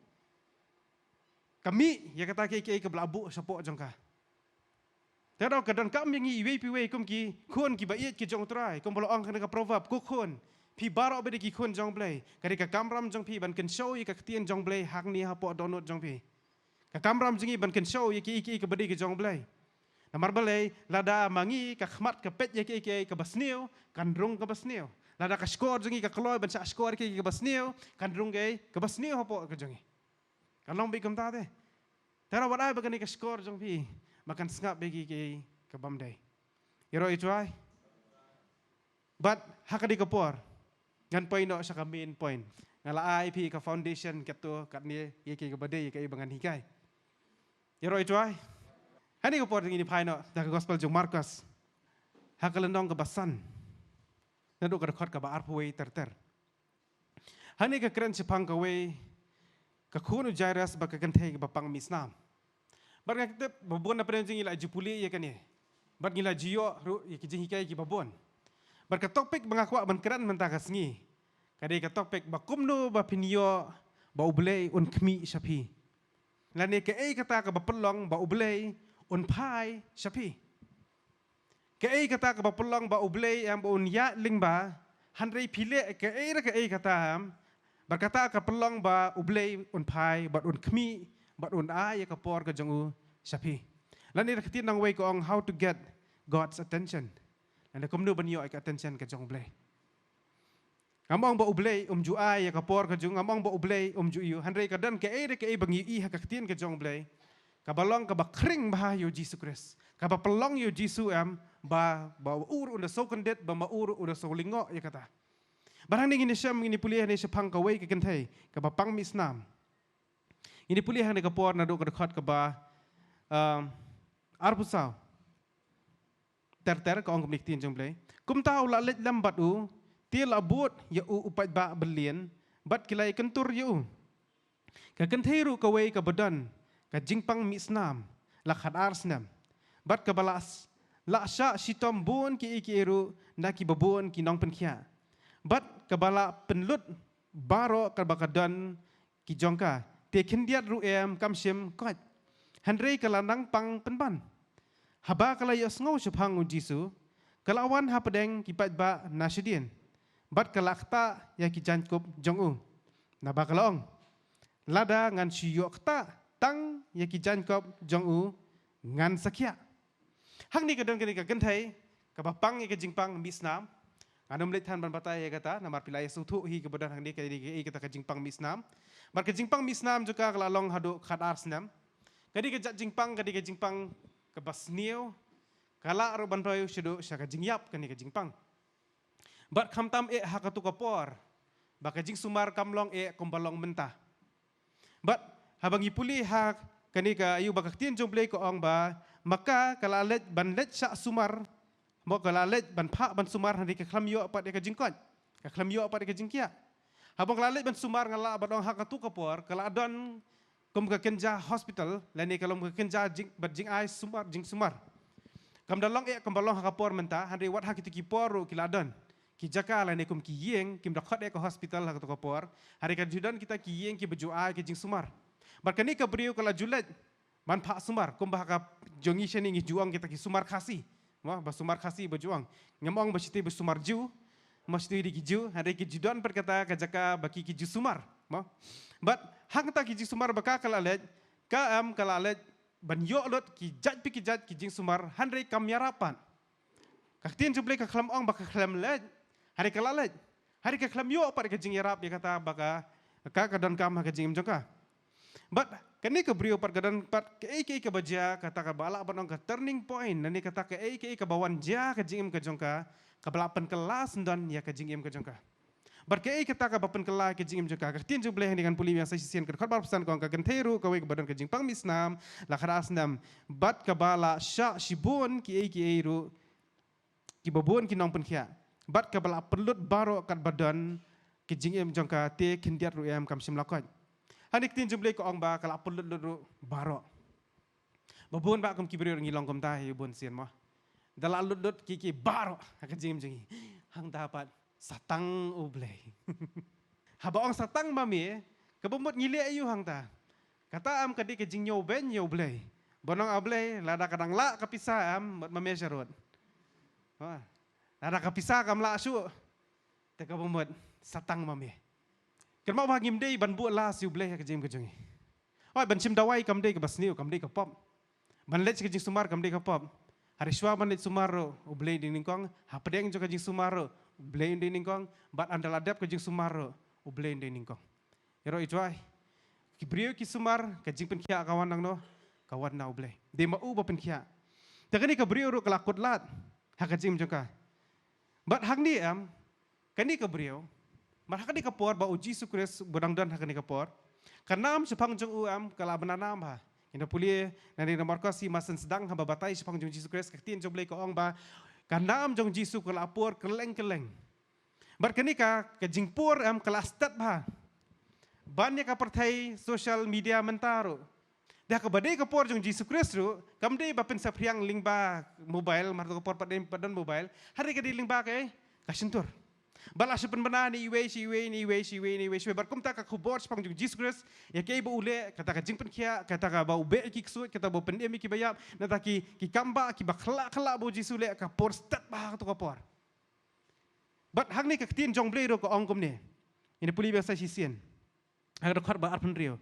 Ka mih ïa kata kiei kiei kaba la buh shapoh jong ka. Te ruh ka donkam ïa ngi iwei pa iwei kum ki khun kiba ïeit ki jong u Trai, kumba la ong ha kane ka Proverb, ko khun, phi baroh ba dei ki khun jong U Blei, ka dei ka kamram jong phi ban kynshew ïa ka ktien jong U Blei hangne hapoh dohnud jong phi. Ka kamram jong ngi ban kynshew ïa kiei kiei kaba dei ki jong U Blei. Namar balei? Lada ma ngi ka khmat ka peit ïa kiei kiei kaba sniew, kan rung kaba sniew. Lada ka shkor jong ngi ka kloi ban shah shkor ïa kiei kiei kaba sniew, kan rung kiei kaba sniew hapoh ka jong ngi. Kan long beit kumta te. Te ruh wat ai ba kane ka shkor jong phi ba kan sngap ïa kiei kiei kaba ym dei. Ïaroh ïa u trai. Bad ha kane ka por ngan poi noh sha ka main point. Nga la ai phi ka foundation katto katne ïa kaei kaba dei ïa kaei ba ngan hikai. Ïaroh ïa u Trai. Ha kane ka por ngin ïa phai noh da ka gospel jong u Markos, ha ka lynnong kaba san, naduh ka dkhot kaba arphew wei ter ter. Hangne ka kren shaphang kawei ka khun u Jairus bad ka kynthei kaba pang mih snam. Bad nga tip ba bun na pdeng jong ngi la ju pule ïa kane bad ngi la ju ïoh ruh ïa ki jinghikai kiba bun. Bad ka topic ba nga kwah ban kren mynta ka sngi ka dei ka topic ba kumno ba phin ïoh ba U Blei un khmih sha phi, lane kaei kata kaba pynlong ba U Blei un phai sha phi. Kaei kata kaba pynlong ba U Blei em ba un ïaid lyngba, hynrei phi leh kaei re kaei kata em, bad kata ka pynlong ba U Blei un phai bad un khmih bad un ai ïa ka por ka jong u sha phi. Lane da ka ktien nongwei ka ong how to get God's attention. Lane kumno ban ïoh ïa ka attention ka jong U Blei. Ngam ong ba U Blei um ju ai ïa ka por ka jong u, ngam ong ba U Blei um ju ïoh, hynrei ka don kaei re kaei ba ngi ïohi ha ka ktien ka jong U Blei kaba long kaba khring bha ïa u Jisu Khrist, kaba pynlong ïa u Jisu em ba, ba u ruh un da sngewkyndit, ba ma u ruh un da sngew lyngngoh ïa kata. Bad hangne ngin ïa shem, ngin ïa pule hangne shaphang kawei ka kynthei kaba pang mih snam. Ngin ïa pule hangne ka por naduh ka dkhot kaba, um, arphew saw ter ter, ka ong kumne ka ktien jong U Blei. Kumta u la leit lem bad u, te la bud ïa u u paidbah byllian, bad ki la ïakyntur ïa u. Ka kynthei ruh kawei kaba don ka jingpang mih snam la khatar snem, bad kaba la s-, la shah shitom bun kiei kiei ruh na kiba bun ki nongpynkhiah, bad kaba la pynlut baroh kaba ka don ki jong ka, te khyndiat ruh em kam shym koit, hynrei ka la nang pang pynban. Haba ka la ïohsngew shaphang u Jisu, ka la wan hapdeng ki paidbah na shadien, bad ka la ktah ïa ki jaiñkup jong u, naba ka la ong, lada ngan shu ïoh ktah tang ïa ki jaiñkup jong u, ngan sa khiah. Hangne ka don kane ka kynthei kaba pang ïa ka jingpang mih snam. Ngan ym leit than ban batai ïa kata namar phi la ïa sngewthuh hi kaba don hangne ka, ka, kata ka jingpang mih snam. Bad ka jingpang mih snam jong ka ka la long haduh khatar snem. Ka dei ka jait jingpang, ka dei ka jingpang kaba sniew. Ka lah ruh ban poi shaduh sha ka jingïap kane ka jingpang. Bad khamtam eh ha katu ka por ba ka jingsumar kam long eh kumba long mynta. Bad haba ngi pule ha kane ka aïu ba ka ktien jong U Blei ka ong ba, ma ka ka la leit ban leit shah sumar, mo, ka la leit ban phah ban sumar, hynrei ka khlem ïoh pat ïa ka jingkoit, ka khlem ïoh pat ïa ka jingkhiah. Haba ka la leit ban sumar, nga lah ban ong ha katu ka por ka la don kum ka kynja hospital, lane ka long ka kynja jing, bad jingai sumar, jingsumar. Kam da long eh kumba long ha ka por mynta, hynrei wat ha kitu ki por ruh ki la don ki jaka lane kum ki ïing, kim da khot eh ka hospital ha katu ka por, hynrei ka ju don kita ki ïing kiba ju ai ka jingsumar. Bad kane ka briew ka la ju leit ban phah sumar, kumba ha ka jong ngi shane ngi ju ong kita ki sumar Khasi. Mo, ba sumar Khasi ba ju ong. Ngam ong ba shiti ba sumar Jiw, mo, shiti dei ki Jiw, hynrei ki ju don pat kata ka jaka ba ki, ki ju sumar. Mo. Bad hangta ki ju sumar ba ka ka la leit, ka em ka la leit ban ïoh lut ki jait pa ki jait ki jingsumar, hynrei kam ïarap pat. Ka ktien jong U Blei ka khlem ong ba ka khlem leit, hynrei ka la leit. Hynrei ka khlem ïoh pat ka jingïarap ïa kata ba ka, ka, ka donkam ha ka jingim jong ka. Bad kane ka briew pat ka don pat kaei kaei kaba jia, kata kaba lah ban ong ka turning point, lane kata kaei kaei kaba wan jia ka jingim ka jong ka, kaba la pynkylla syndon ïa ka jingim ka jong ka. Bad kaei kata kaba pynkylla ka jingim jong ka? Ka ktien jong U Blei hangne ngan pule biang sa shisien, ka dkhot ba arphew san ka ong, ka kynthei ruh kawei kaba don ka jingpang mih snam la khatar snem, bad kaba la shah shibun kiei kiei ruh, kiba bun ki nongpynkhiah, bad kaba la pynlut baroh katba don ka jingim jong ka, te khyndiat ruh em kam shym la koit. Hangne ka ktien jong U Blei ka ong ba ka la pynlut lut ruh baroh. Ba bun ba kum ki briew ngi long kumta hi bun sien mo. Da la lut lut ki, ki baroh ha ka jingim jong ngi. Hangta pat sa tang U Blei. Haba ong sa tang ma me, kaba mut ngi leh aïu hangta? Kata em ka dei ka jingñiewbeiñ ïa U Blei. Ban ong, A Blei, lada ka dang lah ka pisa em, mut ma me sharud. Ha. Lada ka pisa kam lah shuh, te kaba mut sa tang ma me. Kynmaw ba ngim dei ban buh las ïa U Blei ha ka jingim ka jong ngi. Hooid, ban shim dawai kam dei kaba sniew, kam dei ka pop. Ban leit sha ka jingsumar kam dei ka pop. Hynrei shuwa ban leit sumar ruh U Blei un dei nyngkong, hapdeng jong ka jingsumar ruh U Blei un dei nyngkong, bad ynda la dep ka jingsumar ruh U Blei un dei nyngkong. Ïaroh ïa U Trai. Ki briew ki sumar, ka jingpynkhiah ka wan nangno? Ka wan na U Blei. Dei ma u ba pynkhiah. Te kane ka briew ruh ka la kut lad ha ka jingim jong ka. Bad hangne em, kane ka briew, mar ha kane ka por ba u Jisu Khrist ba dang don ha kane ka por, ka nam shaphang jong u em ka la bna nam ha. Ngin da pule nangne na Markos, i masan sdang haba batai shaphang jong u Jisu Khrist, ka ktien jong U Blei ka ong ba ka nam jong u Jisu ka la por kylleng kylleng. Bad kane ka, ka jingpor em ka la stet bha. Ban ïa ka pyrthei social media mynta ruh. Da kaba dei ka por jong u Jisu Khrist ruh, kam dei ba pynsaphriang lyngba mobile, mar to ka por pat dei pat don mobile, hynrei ka dei lyngba kaei, ka shyntur. Ba la shu pynbna na iwei sha iwei, na iwei sha iwei, na iwei sha iwei. Bad kumta ka khubor shaphang jong u Jisu Khrist, ïa kaei ba u leh, kata ka jingpynkhiah, kata kaba u beh ïa ki ksuid, kata ba u pyndem ïa ki baïap, nangta ki, ki kam ba, kiba khlak khlak ba u Jisu u leh, ka por stet bha kato ka por. Bad hangne ka ktien jong U Blei ruh ka ong kumne. Ngin da pule biang sa shisien. Ha ka dkhot ba arphew hynriew.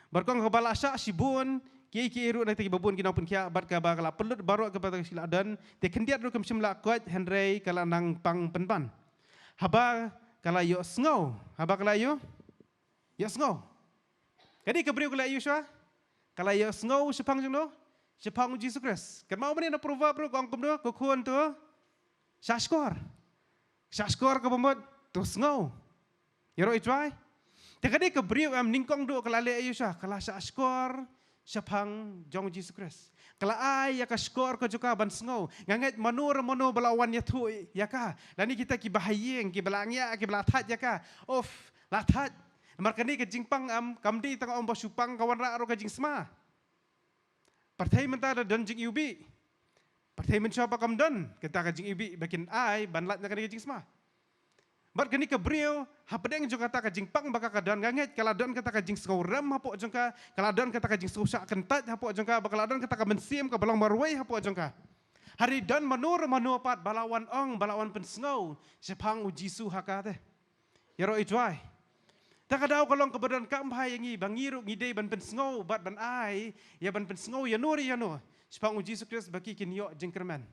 Bad ka ong kaba la shah shibun, kiei kiei ruh na kita kiba bun ki nongpynkhiah, bad kaba ka la pynlut baroh kiba ki la don, te khyndiat ruh kim shym la koit, hynrei ka la nang pang pynban. Haba ka la ïohsngew, haba ka la ïoh, ïohsngew. Ka dei ka briew ka la ïoh shuwa, ka la ïohsngew shaphang jong no, shaphang u Jisu Khrist. Kynmaw mynne na Proverb ruh ka ong kumno, ko khun to shah shkor. Shah shkor kaba mut to sngew. Ïaroh i Trai. Te ka dei ka briew em nyngkong duh ka la leh ïa sha, ka la shah shkor shaphang jong u Jisu Khrist. Ka la ai ïa ka shkor ka jong ka ban sngew. Nga ngeit mano re mano ba la wan ïathuh ïa ka. Lane kita kiba ha ïing, kiba la ngiah, kiba la thait ïa ka. Of, la thait. Namar kane ka jingpang em, kam dei tang ong ba shu pang, ka wanrah ruh ka jingsma. Pyrthei mynta da don jingiwbih. Pyrthei mynshuwa ba kam don kata ka jingiwbih ba kin ai ban lait na kane ka jingsma. Bad kane ka briew, hapdeng jong kata ka jingpang ba ka ka don, nga ngeit ka la don kata ka jingsngewrem hapoh jong ka, ka la don kata ka jingsngewshah kyntait hapoh jong ka, bad ka la don kata ka mynsiem kaba long marwei hapoh jong ka. Hynrei don mano re mano pat ba la wan ong, ba la wan pynsngew shaphang u Jisu ha ka te. Ïaroh i Trai. Ta ka daw ka long kaba donkam bha ïa ngi, ba ngi ruh ngi dei ban pynsngew bad ban ai, ïa ban pynsngew ïano re ïano shaphang u Jisu Khrist ba ki kin ïoh jingkyrmen.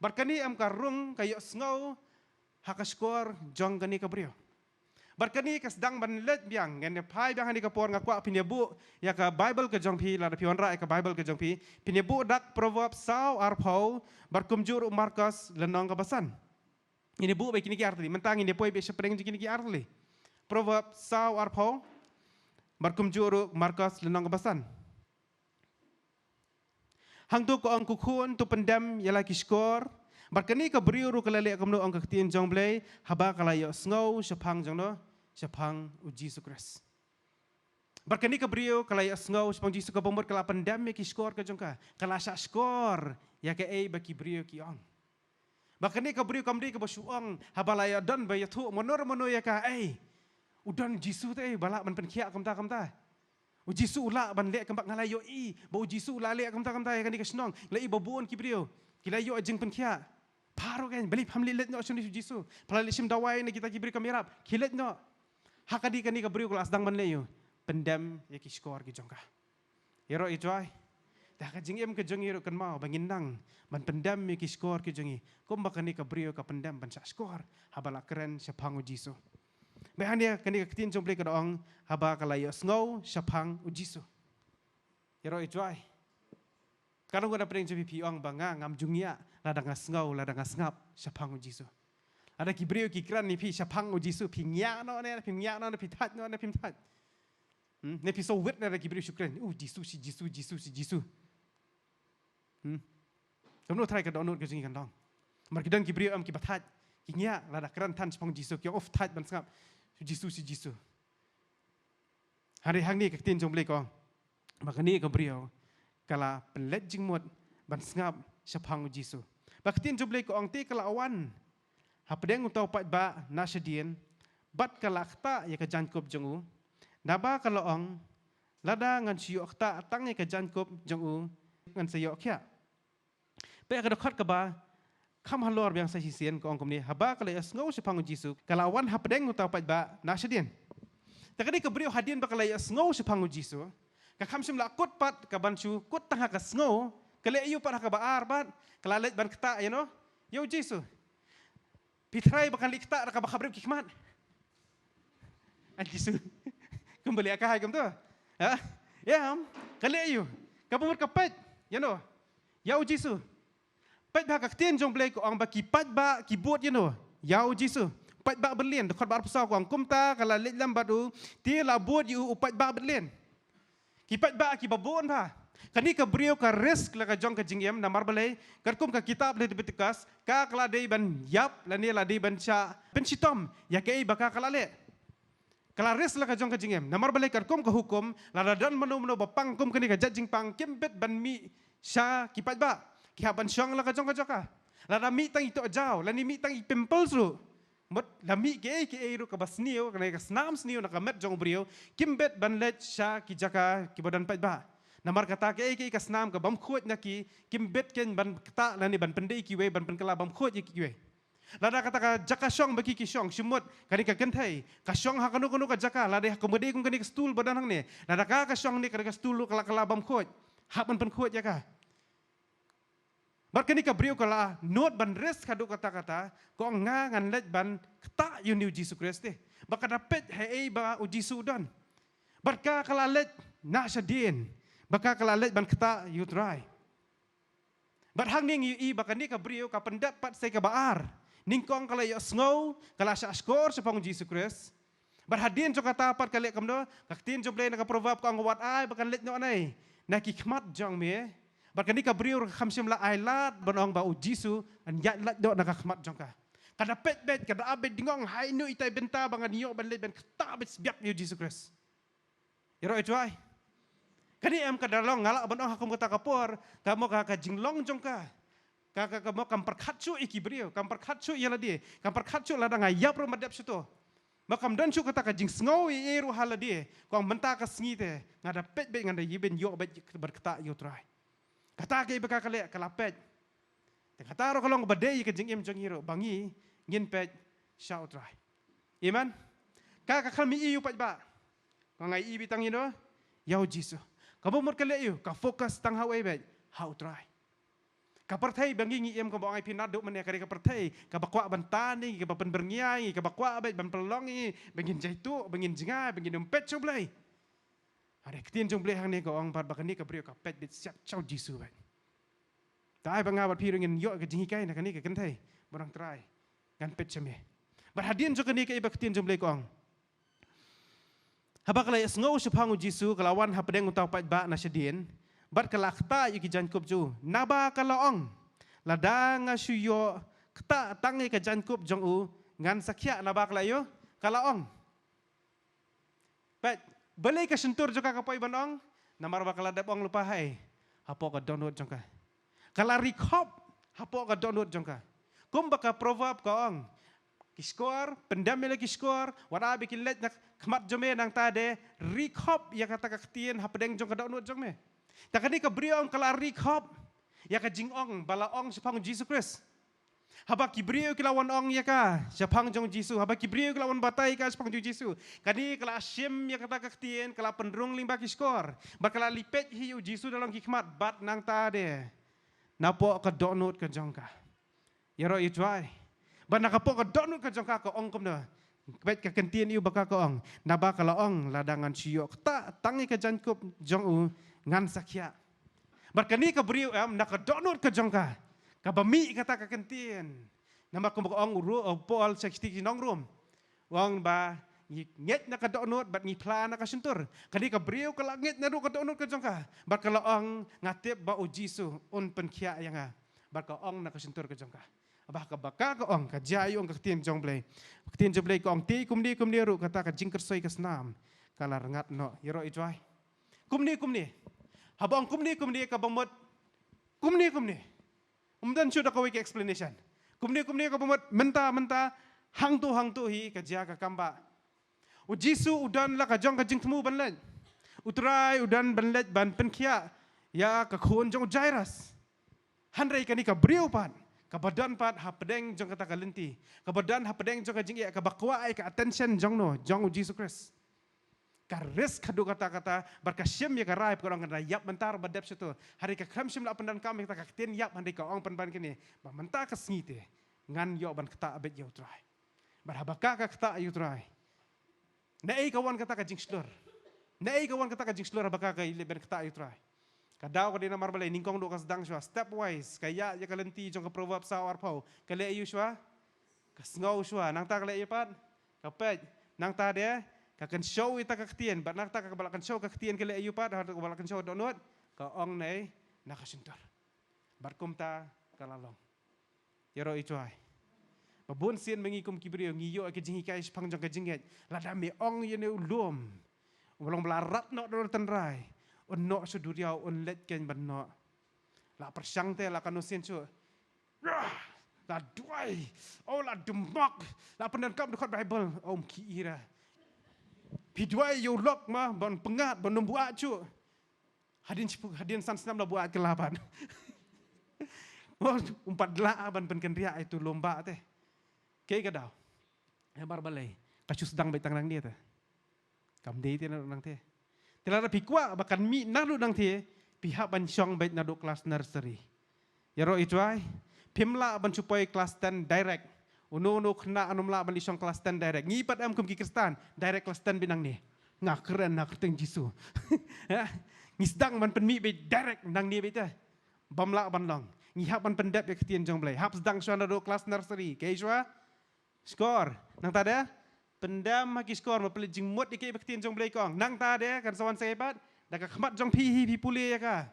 Bad kane em ka rung ka ïohsngew ha ka shkor jong kane ka briew. Bad kane ka sdang ban leit biang, ngan ïa phai biang ha kane ka por, nga kwah phin ïa buh ïa ka Bible ka jong phi, lada phi wanrah ïa ka Bible ka jong phi, phin ïa buh dak Proverb saw arphew, bad kumjuh ruh Markos lynnong kaba san. Ngin ïa buh beit kine ki artylli. Mynta ngin ïa poi beit shaphrang jong kine ki artylli. Proverb saw arphew. Bad kumjuh ruh Markos lynnong kaba san. Hangto ka ong, ko khun, to pyndem ïa la ki shkor. Bad kane ka briew ruh ka la leh kumno, ong ka ktien jong U Blei, haba ka la ïohsngew shaphang jong no, shaphang u Jisu Khrist. Bad kane ka briew ka la ïohsngew shaphang Jisu, kaba mut ka la pyndem ïa ki shkor ka jong ka. Ka la shah shkor ïa kaei ba ki briew ki ong. Bad kane ka briew kam dei kaba shu ong, haba la ïa don ba ïathuh mano re mano ïa ka, ei, u don Jisu te, ei, ba lah ban pynkhiah kumta kumta. U Jisu u lah ban leh kumba, nga la ïohi ba u Jisu u la leh kumta kumta ïa kane ka shnong. La i ba bun ki briew ki la ïoh jingpynkhiah. Pha ruh kein, balei pham leit leit noh sha u Jisu? Pha la leit shim dawai na kita ki briew kam ïarap. Khie leit noh. Ha ka dei kane ka briew ka la sdang ban leh ïa u, pyndem ïa ki shkor ki jong ka. Ïaroh i Trai. Te ha ka jingim ka jong ngi ruh kynmaw ba ngin nang ban pyndem ïa ki shkor ki jong ngi, kumba kane ka briew ka pyndem ban shah shkor haba la kren shaphang u Jisu. Bad hangne kane ka ktien jong U Blei ka da ong, haba ka la ïohsngew shaphang u Jisu. Ïaroh i Trai. Ka long, nga da pyrshang jong phi, phi ong ba nga ngam ju ngiah lada nga sngew, lada nga sngap shaphang u Jisu. Lada ki briew ki kren ïa phi shaphang u Jisu, phi ngiah noh ne phim ngiah noh, ne phi thait noh ne phim thait. Hmm? Ne phi sngewwit lada ki briew shu kren, u Jisu, shi Jisu, Jisu, shi Jisu. Hmm? Kumno trai ka dohnud ka jong ngi kan long? Namar ki don ki briew em kiba thait, ki ngiah lada kren than shaphang u Jisu, ki ong, uf, thait ban sngap, shi Jisu, shi Jisu. Hynrei hangne ka ktien jong U Blei ka ong ba kane ka briew ka la pynleit jingmut ban sngap shaphang u Jisu. Ba ka ktien jong U Blei ka ong, te ka la wan hapdeng uta u paidbah na shadien, bad ka la ktah ïa ka jaiñkup jong u. Naba ka la ong, lada ngan shu ïoh ktah tang ïa ka jaiñkup jong u, ngan sa ïoh khiah. Peit ka dkhot kaba kham halor biang sa shisien, ka ong kumne, haba ka la ïohsngew shaphang u Jisu, ka la wan hapdeng uta u paidbah na shadien. Te kane ka briew hadien ba ka la ïohsngew shaphang u Jisu, ka kham shym la kut pat ka ban shu kut tang ha ka sngew, ka leh ïa u pat ha kaba ar pat, ka la leit ban ktah ïa no, ïa u Jisu. Phi tharai ba kan leit ktah da kaba khapriap ki khmat? A Jisu. Kumba leh ka hai kumta. Ha? Ïa, ka leh ïa u. Kaba mut ka peit ïa no, ïa u Jisu. Peit ba ka ktien jong U Blei ka ong ba ki paidbah ki bud ïa no, ïa U Jisu. Paidbah bad lien, dkhot ba arphew saw ka ong kumta ka la leit lem bad u, te la bud ïa u u paidbah bad lien. Ki paidbah kiba bun bha. Kane ka briew ka risk la ka jong ka jingim, namar balei? Katkum ka kitab Leviticus, ka ka la dei ban ïap lane la dei ban shah pynshitom ïa kaei ba ka ka la leh. Ka la risk la ka jong ka jingim, namar balei? Katkum ka hukum, lada don mano mano ba pang kum kane ka jait jingpang, kim bit ban mih sha ki paidbah. Ki hap ban shong la ka jong ka jaka. Lada mih tang i tohjaw lane mih tang i pimples ruh, mut la mih kiei kiei ruh kaba sniew, kane ka snam sniew na ka met jong u briew, kim bit ban leit sha ki jaka kiba don paidbah. Namar kata kiei kiei ka snam ka bym khuid na ki, kim bit ken ban ktah lane ban pyndei kiwei, ban pynkylla bym khuid ïa kiwei. Lada kata ka jaka shong ba ki ki shong, shim mut kane ka kynthei ka shong ha kano kano ka jaka, lada ha ka mudei kum kane ka stool ba don hangne, lada ka ka shong ne kane ka stool ruh ka la kylla bym khuid, hap ban pynkhuid ïa ka. Bad kane ka briew ka la nud ban risk haduh katta katta, ka ong, nga ngan leit ban ktah ïa une U Jisu Khrist te. Ba ka da peit haei ba U Jisu u don. Bad ka ka la leit na shadien, ba ka ka la leit ban ktah ïa U Trai. Bad hangne ngi ïohi ba kane ka briew ka pyndep pat sei kaba ar. Nyngkong ka la ïohsngew, ka la shah shkor shaphang U Jisu Khrist. Bad hadien jong kata pat ka leh kumno, ka ktien jong U Blei na ka Proverb ka ong, wat ai ba kan leit noh nai na ki khmat jong me. Bad kane ka briew ruh kam shym la ai lad ban ong ba U Jisu un ïaid lait noh na ka khmat jong ka. Ka da peit beit, ka da ap beit, dei ong, haei noh itai i bynta ba ngan ïoh ban leit ban ktah beit sbiak ïa U Jisu Khrist. Ïaroh ïa U Trai. Kane em ka da long, nga lah ban ong ha kum kata ka por, ka mo ka, ka jinglong jong ka, ka, ka, ka mo kam pyrkhat shuh ïa ki briew, kam pyrkhat shuh ïa lade, kam pyrkhat shuh lada nga ïap ruh ma dep shuh to. Ma kam don shuh kata ka jingsngew ei ei ruh ha lade, ka ong mynta ka sngi te nga da peit beit, nga da ïa ban ïoh beit bad ktah ïa U Trai. Kata kaei ba ka ka leh, ka la peit. Te kata ruh ka long ba dei ka jingim jong ngi ruh, ba ngi ngin peit sha U Trai. Amen. Ka ka khlem ïohi ïa u paidbah, ka nga ïohi beit tang ïa no, ïa U Jisu. Kaba mut ka leh ïa u, ka focus tang ha uei beit? Ha U Trai. Ka pyrthei ba ngi ngi im, kaba ong ai phi naduh mynne, ka dei ka pyrthei kaba kwah ban tan ïa ngi, kaba pynbyrngia ïa ngi, kaba kwah beit ban pynlong ïa ngi ba ngin jaituh, ba ngin jngai, ba ngin ym peit sha U Blei. Hynrei ka ktien jong U Blei hangne ka ong pat ba kane ka briew ka peit beit siap sha U Jisu beit. Te ai ba nga bad phi ruh ngin ïoh ka jinghikai na kane ka kynthei, ba ong, Trai, ngan peit sha me. Bad hadien jong kane kaei ba ka ktien jong U Blei ka ong? Haba ka la ïohsngew shaphang U Jisu, ka la wan hapdeng uta u paidbah na shadien, bad ka la ktah ïa ki jaiñkup jong u, naba ka la ong, lada nga shu ïoh ktah tang ïa ka jaiñkup jong u, ngan sa khiah. Naba ka la ïoh, ka la ong. Peit, balei ka shyntur jong ka ka poi ban ong? Namar ba ka la dep ong lypa haei? Hapoh ka dohnud jong ka. Ka la ri khop hapoh ka dohnud jong ka. Kumba ka Proverb ka ong, ki shkor, pyndem ïa la ki shkor, wat ai ba kin leit na khmat jong me, nangta de ri khop ïa kata ka ktien hapdeng jong ka dohnud jong me. Te kane ka briew ong ka la ri khop ïa ka jingong ba la ong shaphang U Jisu Khrist. Haba ki briew ki la wan ong ïa ka shaphang jong U Jisu, haba ki briew ki la wan batai ïa ka shaphang jong U Jisu, kane ka la shim ïa kata ka ktien, ka la pynrung lyngba ki shkor, bad ka la leit peit hi ïa U Jisu na long ki khmat, bad nangta de napoh ka dohnud ka jong ka. Ïaroh ïa U Trai. Bad na ka poh ka dohnud ka jong ka ka ong kumno? Peit ka kyntien ïa u ba ka ka ong, naba ka la ong, lada ngan shu ïoh ktah tang ïa ka jaiñkup jong u, ngan sa khiah. Bad kane ka briew em, na ka dohnud ka jong ka, kaba mih kata ka kyntien. Namar kumba ka ong u Ru-, u Paul sha ki shithi ki nong Rom, u ong ba ngi ngeit na ka dohnud bad ngi phla na ka shyntur. Kane ka briew ka la ngeit naduh ka dohnud ka jong ka, bad ka la ong, nga tip ba U Jisu un pynkhiah ïa nga. Bad ka ong na ka shyntur ka jong ka. Ba ka, ba ka ka ong, ka jia ïa u, ong ka ktien jong U Blei. Ka ktien jong U Blei ka ong, te kumne kumne ruh kata ka jingkyrsoi ka snam ka la rngat noh. Ïaroh ïa U Trai. Kumne kumne. Haba ong kumne kumne kaba mut kumne kumne, ym don shuh da kawei ka explanation. Kumne kumne kaba mut mynta mynta, hangto hangto hi, ka jia ka kam ba U Jisu u don la ka jong ka jingthmu ban leit. U Trai u don ban leit ban pynkhiah ïa ka khun jong u Jairus. Hynrei kane ka briew pat, kaba don pat hapdeng jong kata ka lynti, kaba don hapdeng jong ka jingeh, kaba kwah ïa ka attention jong no, jong U Jisu Khrist, ka risk haduh katta katta, bad ka shim ïa ka rai, ka ong, ngan da ïap mynta ruh ba dep sha to. Hynrei ka khlem shym la pyndonkam ïa kata ka ktien ïap, hynrei ka ong pynban kane, ba mynta ka sngi te ngan ïoh ban ktah beit ïa U Trai. Bad haba ka ka ktah ïa U Trai, naei ka wan kata ka jingshlur? Naei ka wan kata ka jingshlur haba ka ka leit ban ktah ïa U Trai? Ka daw ka dei namar balei? Nyngkong duh ka sdang shuwa, stepwise, ka ïa ïa ka lynti jong ka Proverbs saw arphew. Ka leh aïu shuwa? Ka sngew shuwa. Nangta ka leh aïu pat? Ka peit. Nangta de ka kynshew ïa ka ktien. Bad nangta kaba la kynshew ka ktien ka leh aïu pat? Haba la kynshew dohnud, ka ong na ei? Na ka shyntur. Bad kumta ka la long. Ïaroh i trai. Ba bun sien ma ngi kum ki briew ngi ïoh ka jinghikai shaphang jong ka jingngeit. Lada me ong ïa une u lum uba long ba la rat noh da u tynrai, un noh sha duriaw, un leit kein ban noh. La pyrshang te la kano sien shuh. La duwai. Oh, la dummok. La pyndonkam dkhot Baibl. Oh, ym ki ira. Phi duwai ïa u lok ma ban pyngngad, ban ym buaid shuh. Hadien shiphew, hadien san snem la buaid kylla pat. Oh, ym pat lah ban pynkynriah ïa utu u lum ba te. Kaei ka daw? Namar balei? Ka shu sdang beit tang nangne te. Kam dei te naduh nangte. Te lada phi kwah ba kan mih naduh nangte, phi hap ban shong beit naduh klas nursery. Ïaroh i trai, phim lah ban shu poi klas ten direct. Uno uno u khynnah un ym lah ban leit shong klas ten direct. Ngi pat em kum ki Khristan, direct klas ten beit nangne. Nga kren ha ka kyrteng Jisu. Ha? Ngi sdang ban pynmih beit direct nangne beit te. Bym lah ban long. Ngi hap ban pyndep ïa ka ktien jong U Blei. Hap sdang shuwa naduh klas nursery. Kaei shuwa? Shkor. Nangta de, pyndem ha ki shkor, ma pynleit jingmut ïa kaei ba ka ktien jong U Blei ka ong. Nangta de, kan sa wan sa ei pat, da ka khmat jong phi hi phi pule ïa ka.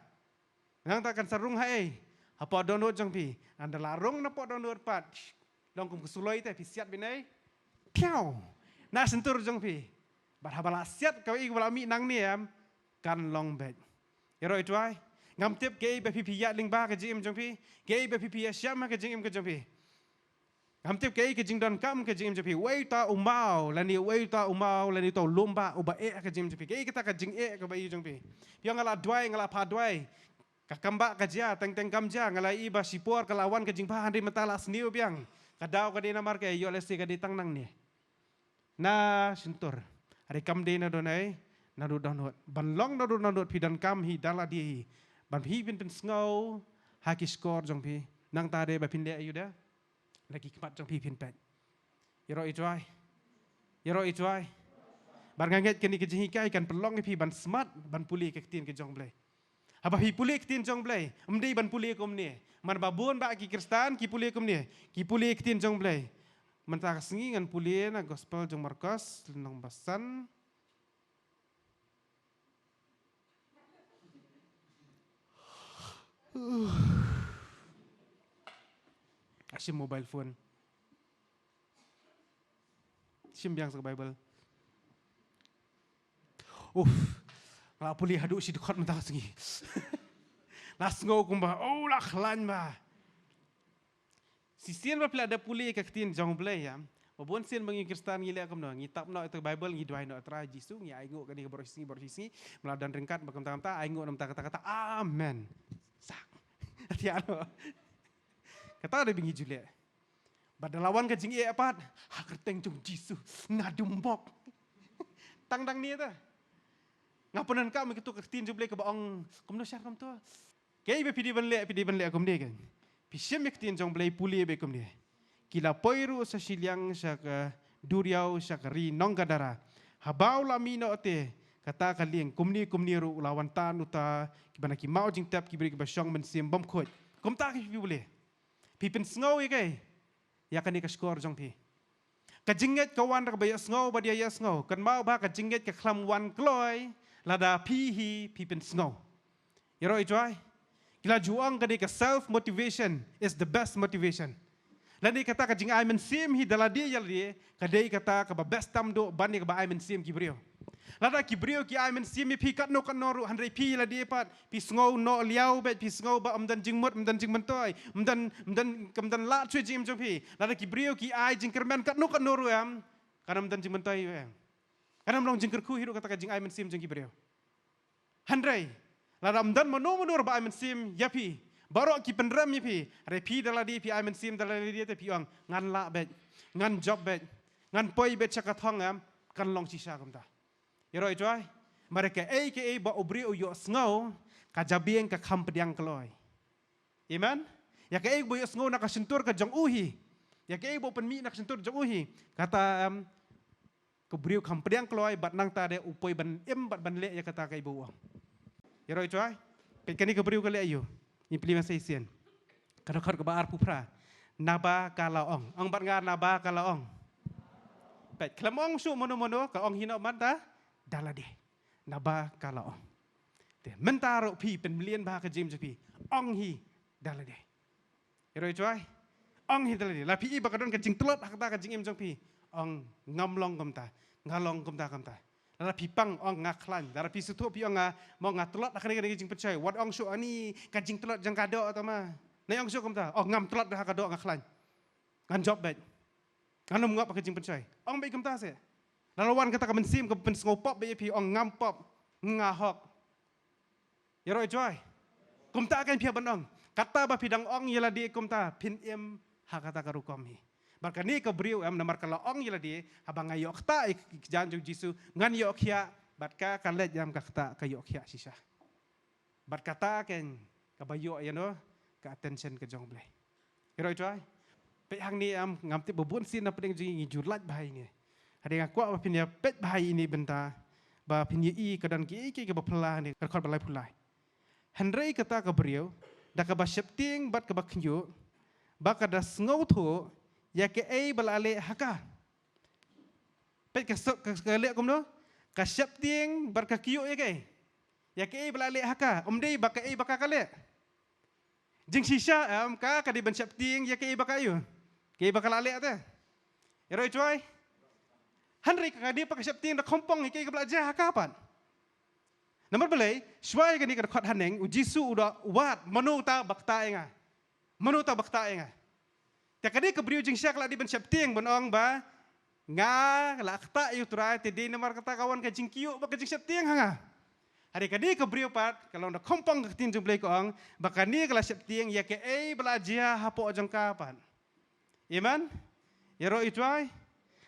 Nangta kan sa rung ha ei? Hapoh dohnud jong phi. Ynda la rung napoh dohnud pat, long kum ka suloi te, phi siat beit na ei? Phew. Na shyntur jong phi. Bad haba la siat kawei kaba la mih nangne em, kan long beit. Ïaroh i trai. Ngam tip kaei ba phi phi ïaid lyngba ha ka jingim jong phi. Kaei ba phi phi ïashem ha ka jingim ka jong phi. Ngam tip kaei ka jingdonkam ka jingim jong phi. Uei uta u maw, lane uei uta u maw, lane uta u lum ba uba eh ha ka jingim jong phi. Kaei kata ka jingeh kaba ïoh jong phi. Phi ong nga la duwai, nga la phah duwai. Ka kam ba ka jia, teng teng kam jia, nga la ïohi ba shipor ka la wan ka jingbha, hynrei mynta la sniew biang. Ka daw ka dei namar kaei? Ïoh lehse ka dei tang nangne. Na shyntur. Hynrei kam dei naduh na ei? Naduh dohnud. Ban long naduh dohnud phi donkam hi da lade hi. Ban phi phin pynsngew ha ki shkor jong phi. Nangta de ba phin leh aïu de? Da ki khmat jong phi phin peit. Ïaroh i trai. Ïaroh i trai. Bad nga ngeit kane ka jinghikai kan pynlong ïa phi ban smat ban pule ka ktien ka jong U Blei. Haba phi pule ka ktien jong U Blei, ym dei ban pule kumne. Man ba bun ba ki Khristan ki pule kumne. Ki pule ka ktien jong U Blei. Mynta ka sngi ngan pule na Gospel jong Markos, lynnong ba san. Shim mobile phone. Shim biang sa ka Bible. Uf, nga la pule haduh shi dkhot mynta ka sngi. La sngew kumba, oh, la khlaiñ ba. Shisien ba phi la dep pule ka ktien jong U Blei, ïa. Ba bun sien ba ngi Khristan ngi leh kumno, ngi tap noh ïa ka Bible, ngi duwai noh, Trai Jisu, ngi ainguh kane ka baroh shi sngi, baroh shi sngi, me la don ryngkat, ba kumta kumta, ainguh na bynta kata kata, amen. Sak. Ati ano. Kata de ba ngi ju leh. Bad da la wan ka jingeh pat, ha ka kyrteng jong U Jisu, nga dummok. Tang dang ne ta. Nga pyndonkam ïa kato ka ktien jong U Blei kaba ong, kumno shar kumto. Kaei ba phi dei ban leh, phi dei ban leh kumne kan. Phi shim ïa ka ktien jong U Blei, pule beit kumne. Ki la poi ruh sa shiliang sha ka duriaw sha ka ri Nonggadara. Haba u la mih noh te, kata ka lieng, kumne kumne ruh u la wan tan uta, kiba na ki maw jingtep, ki briew kiba shong mynsiem bymkhuid. Kumta ki phi pule. Phi pynsngew ïa kaei? Ïa kane ka shkor jong phi. Ka jingngeit ka wan da kaba ïohsngew bad ïa ïohsngew. Kynmaw ba ka jingngeit ka khlem wan kloi lada phi hi phi pynsngew. Ïaroh i Trai. Ki la ju ong ka dei ka self motivation is the best motivation. Lane kata ka jingai mynsiem hi da lade ïa lade, ka dei kata kaba best tam duh ban ïa kaba ai mynsiem ki briew. Lada ki briew ki ai mynsiem ïa phi katno katno ruh, hynrei phi lade pat phi sngew noh liaw beit, phi sngew ba ym don jingmut, ym don jingmyntoi, ym don, ym don, ym don lad shuh jingim jong phi. Lada ki briew ki ai jingkyrmen katno katno ruh em, kan ym don jingmyntoi em. Kan ym long jingkyrkhu hi ruh kata ka jingai mynsiem jong ki briew. Hynrei lada ym don mano mano ruh ba ai mynsiem ïa phi, baroh ki pynrem ïa phi, hynrei phi da lade phi ai mynsiem da lade te phi ong ngan lah beit, ngan jop beit, ngan poi beit sha ka thong em, kan long shisha kumta. Ïaroh i Trai. Namar kaei kaei ba u briew u ïohsngew, ka jabieng ka kham pdiang kloi. Amen. Ïa kaei ba u ïohsngew na ka shyntur ka jong u hi. Ïa kaei ba u pynmih na ka shyntur jong u hi. Kata em, ka briew kham pdiang kloi bad nangta de u poi ban im bad ban leh ïa kata kaei ba u ong. Ïaroh i Trai. Peit kane ka briew ka leh aïu? Ngi plie masai sien. Ka dkhot kaba arphew phra. Naba ka la ong. Ong bad nga, naba ka la ong. Peit, khlem ong shuh mano mano, ka ong hi noh mynta da lade. Naba ka la ong. Te mynta ruh phi pynmlien bha ka jingim jong phi. Ong hi da lade. Ïaroh ïa u Trai. Ong hi da lade. Lada phi i ba ka don ka jingtlot ha kata ka jingim jong phi, ong ngam long kumta. Nga long kumta kumta. Lada phi pang, ong nga khlaiñ. Lada phi sngewthuh, phi ong nga, mo nga tlot ha kane ka jingpynshoi. Wat ong shuh ani ka jingtlot jong ka doh tama. Nai ong shuh kumta. Ong ngam tlot ha ka doh, nga khlaiñ. Ngan jop beit. Ngan ym ngop ha ka jingpynshoi. Ong beit kumta seh. Lada wan kata ka mynsiem ka pynsngewpop beit ïa phi, ong ngam pop. Nga hok. Ïaroh ïa u Trai. Kumta kan phi hap ban ong. Kata ba phi dang ong ïa lade kumta, phin im ha kata ka rukom hi. Bad kane ka briew em, namar ka la ong ïa lade, haba nga ïoh ktah ïa ka jingim jong u Jisu, ngan ïoh khiah, bad ka, ka leit em, ka ktah, ka ïoh khiah shisha. Bad kata kan kaba ïoh ïa no, ka attention ka jong u Blei. Ïaroh ïa u Trai. Peit hangne em, ngam tip ba bun sien na pdeng jong ngi ngi ju lait bha ïa ngi. Hynrei nga kwah ba phin ïa peit bha ïa ine i bynta, ba phin ïa i ka don kiei kiei kiba phylla hangne, ka dkhot ba laiphew lai. Hynrei kata ka briew, da kaba sheptieng bad kaba khñiuh, ba ka da sngewthuh ïa kaei ba la leh ha ka. Peit ka so-, ka, ka leh kumno? Ka sheptieng bad ka khñiuh ïa kaei? Ïa kaei ba la leh ha ka. Ym dei ba kaei ba ka, ka leh. Jingshisha em, ka, ka dei ban sheptieng ïa kaei ba ka ïoh, kaei ba ka la leh te. Ïaroh ïa u Trai. Hynrei ka dei pat ka sheptieng da khongpong ïa kaei kaba la jia ha ka pat. Namar balei? Shuwa ïa kane ka dkhot haneng, u Jisu u da wad, mano uta ba ktah ïa nga? Mano uta ba ktah ïa nga? Te kane ka briew jingshisha ka la dei ban sheptieng ban ong ba nga la ktah ïa u Trai, te dei namar kata ka wan ka jingkhñiuh bad ka jingsheptieng ha nga. Hynrei kane ka briew pat ka long da khongpong, ka ktien jong u Blei ka ong ba kane ka la sheptieng ïa kaei ba la jia hapoh jong ka pat. Amen. Ïaroh ïa u Trai.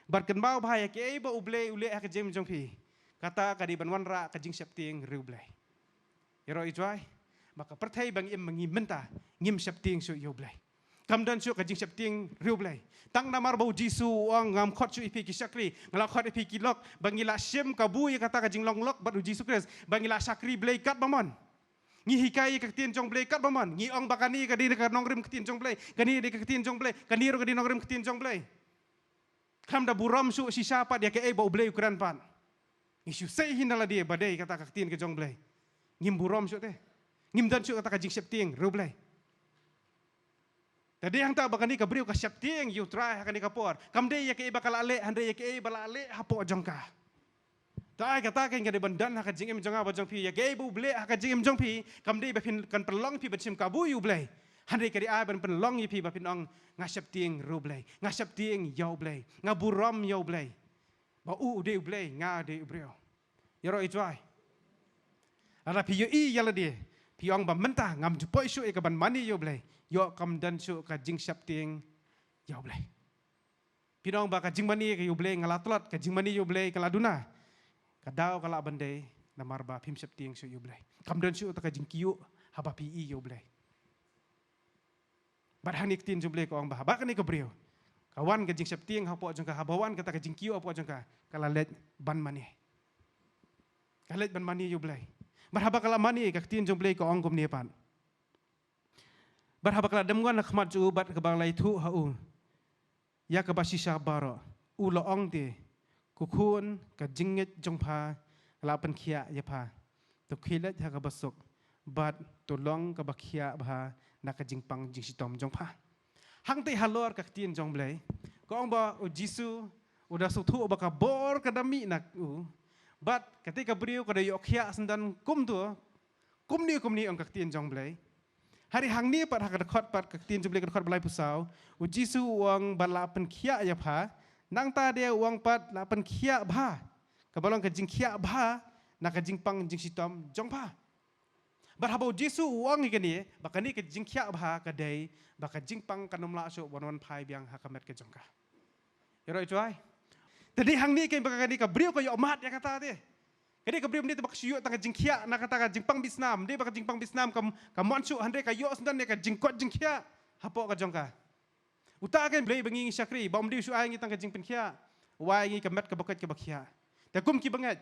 Bad kynmaw bha ïa kaei ba u Blei u leh ha ka jingim jong phi. Kata ka dei ban wanrah ka jingsheptieng ruh ïa u Blei. Ïaroh ïa u Trai. Ba ka pyrthei ba ngi im ma ngi mynta, ngim sheptieng shuh ïa u Blei. Kam don shuh ka jingsheptieng ruh ïa u Blei. Tang namar ba u Jisu u ong, ngam khot shuh ïa phi ki shakri, nga la khot ïa phi ki lok, ba ngi la shim kabu ïa kata ka jinglong lok bad u Jisu Khrist, ba ngi la shakri Blei katba mon. Ngi hikai ïa ka ktien jong u Blei katba mon. Ngi ong ba kane ka dei ka nongrim ktien jong u Blei, kane dei ka ktien jong u Blei, kane ruh ka dei nongrim ktien jong u Blei. Khlem da burom shuh shisha pat ïa kaei ba u Blei u kren pat. Ngi shu sei hi na lade ba dei kata ka ktien ka jong u Blei. Ngim burom shuh te. Ngim don shuh kata ka jingsheptieng ruh ïa u Blei. Te dei hangta ba kane ka briew ka sheptieng ïa u Trai ha kane ka por. Kam dei ïa kaei ba ka la leh, hynrei ïa kaei ba la leh hapoh jong ka. Te ai kata ka dei ban don ha ka jingim jong nga bad jong phi, ïa kaei ba u Blei ha ka jingim jong phi, kam dei ba phin kan pynlong ïa phi ban shim kabu ïa u Blei. Hynrei ka dei ai ban pynlong ïa phi ba phin ong, nga sheptieng ruh ïa u Blei, nga sheptieng ïa u Blei, nga burom ïa u Blei. Ba u u dei u Blei, nga dei u briew. Ïaroh ïa u Trai. Lada phi ïohi ïa lade, phi ong ba mynta ngam ju poi shuh ïa ka ban mane ïa u Blei. Ïoh kam don shuh ka jingsheptieng ïa u Blei. Phi ong ba ka jingmane ïa u Blei nga la tlot, ka jingmane ïa u Blei ka la duna. Ka daw ka lah ban dei namar ba phim sheptieng shuh ïa u Blei. Kam don shuh ta ka jingkhñiuh haba phi i ïa u Blei. Bad hangne ka ktien jong u Blei ka ong ba haba kane ka briew ka wan ka jingsheptieng hapoh jong ka, haba wan kata ka jingkhñiuh hapoh jong ka, ka la leit ban mane. Ka leit ban mane ïa u Blei. Bad haba ka la mane, ka ktien jong u Blei ka ong kumne pat. Bad haba ka la dem wan ha khmat jong u bad kaba la ïathuh ha u ïa kaba shisha baroh, u la ong te, ko khun, ka jingngeit jong pha ka la pynkhiah ïa pha. To khie leit ha kaba suk bad to long kaba khiah bha na ka jingpang jingshitom jong pha. Hangtei halor ka ktien jong u Blei ka ong ba u Jisu u da sngewthuh ba ka bor ka da mih na u. Bad katei ka briew ka da ïoh khiah syndon kumto, kumne kumne, ong ka ktien jong u Blei. Hynrei hangne pat ha ka dkhot pat, ka ktien jong u Blei ka dkhot ba laiphew saw, u Jisu u ong ba la pynkhiah ïa pha. Nangta de u ong pat la pynkhiah bha, kaba long ka jingkhiah bha na ka jingpang jingshitom jong pha. Bad haba u Jisu u ong ïa kane, ba kane ka jingkhiah bha ka dei ba ka jingpang kan ym lah shuh ban wan phai biang ha ka met ka jong ka. Ïaroh ïa u Trai. Te dei hangne kein ba kane ka briew ka ïoh mad ïa kata te. Ka dei ka briew mynta ba ka shu ïoh tang ka jingkhiah na kata ka jingpang bit snam, dei ba ka jingpang bit snam ka, ka mon shuh, hynrei ka ïoh syndon ïa ka jingkoit jingkhiah hapoh ka jong ka. Uta kein Blei ba ngi ngi shakri, ba um dei u shu ai ngi tang ka jingpynkhiah, u ai ngi ka met kaba koit kaba khiah. Te kum ki bangeit,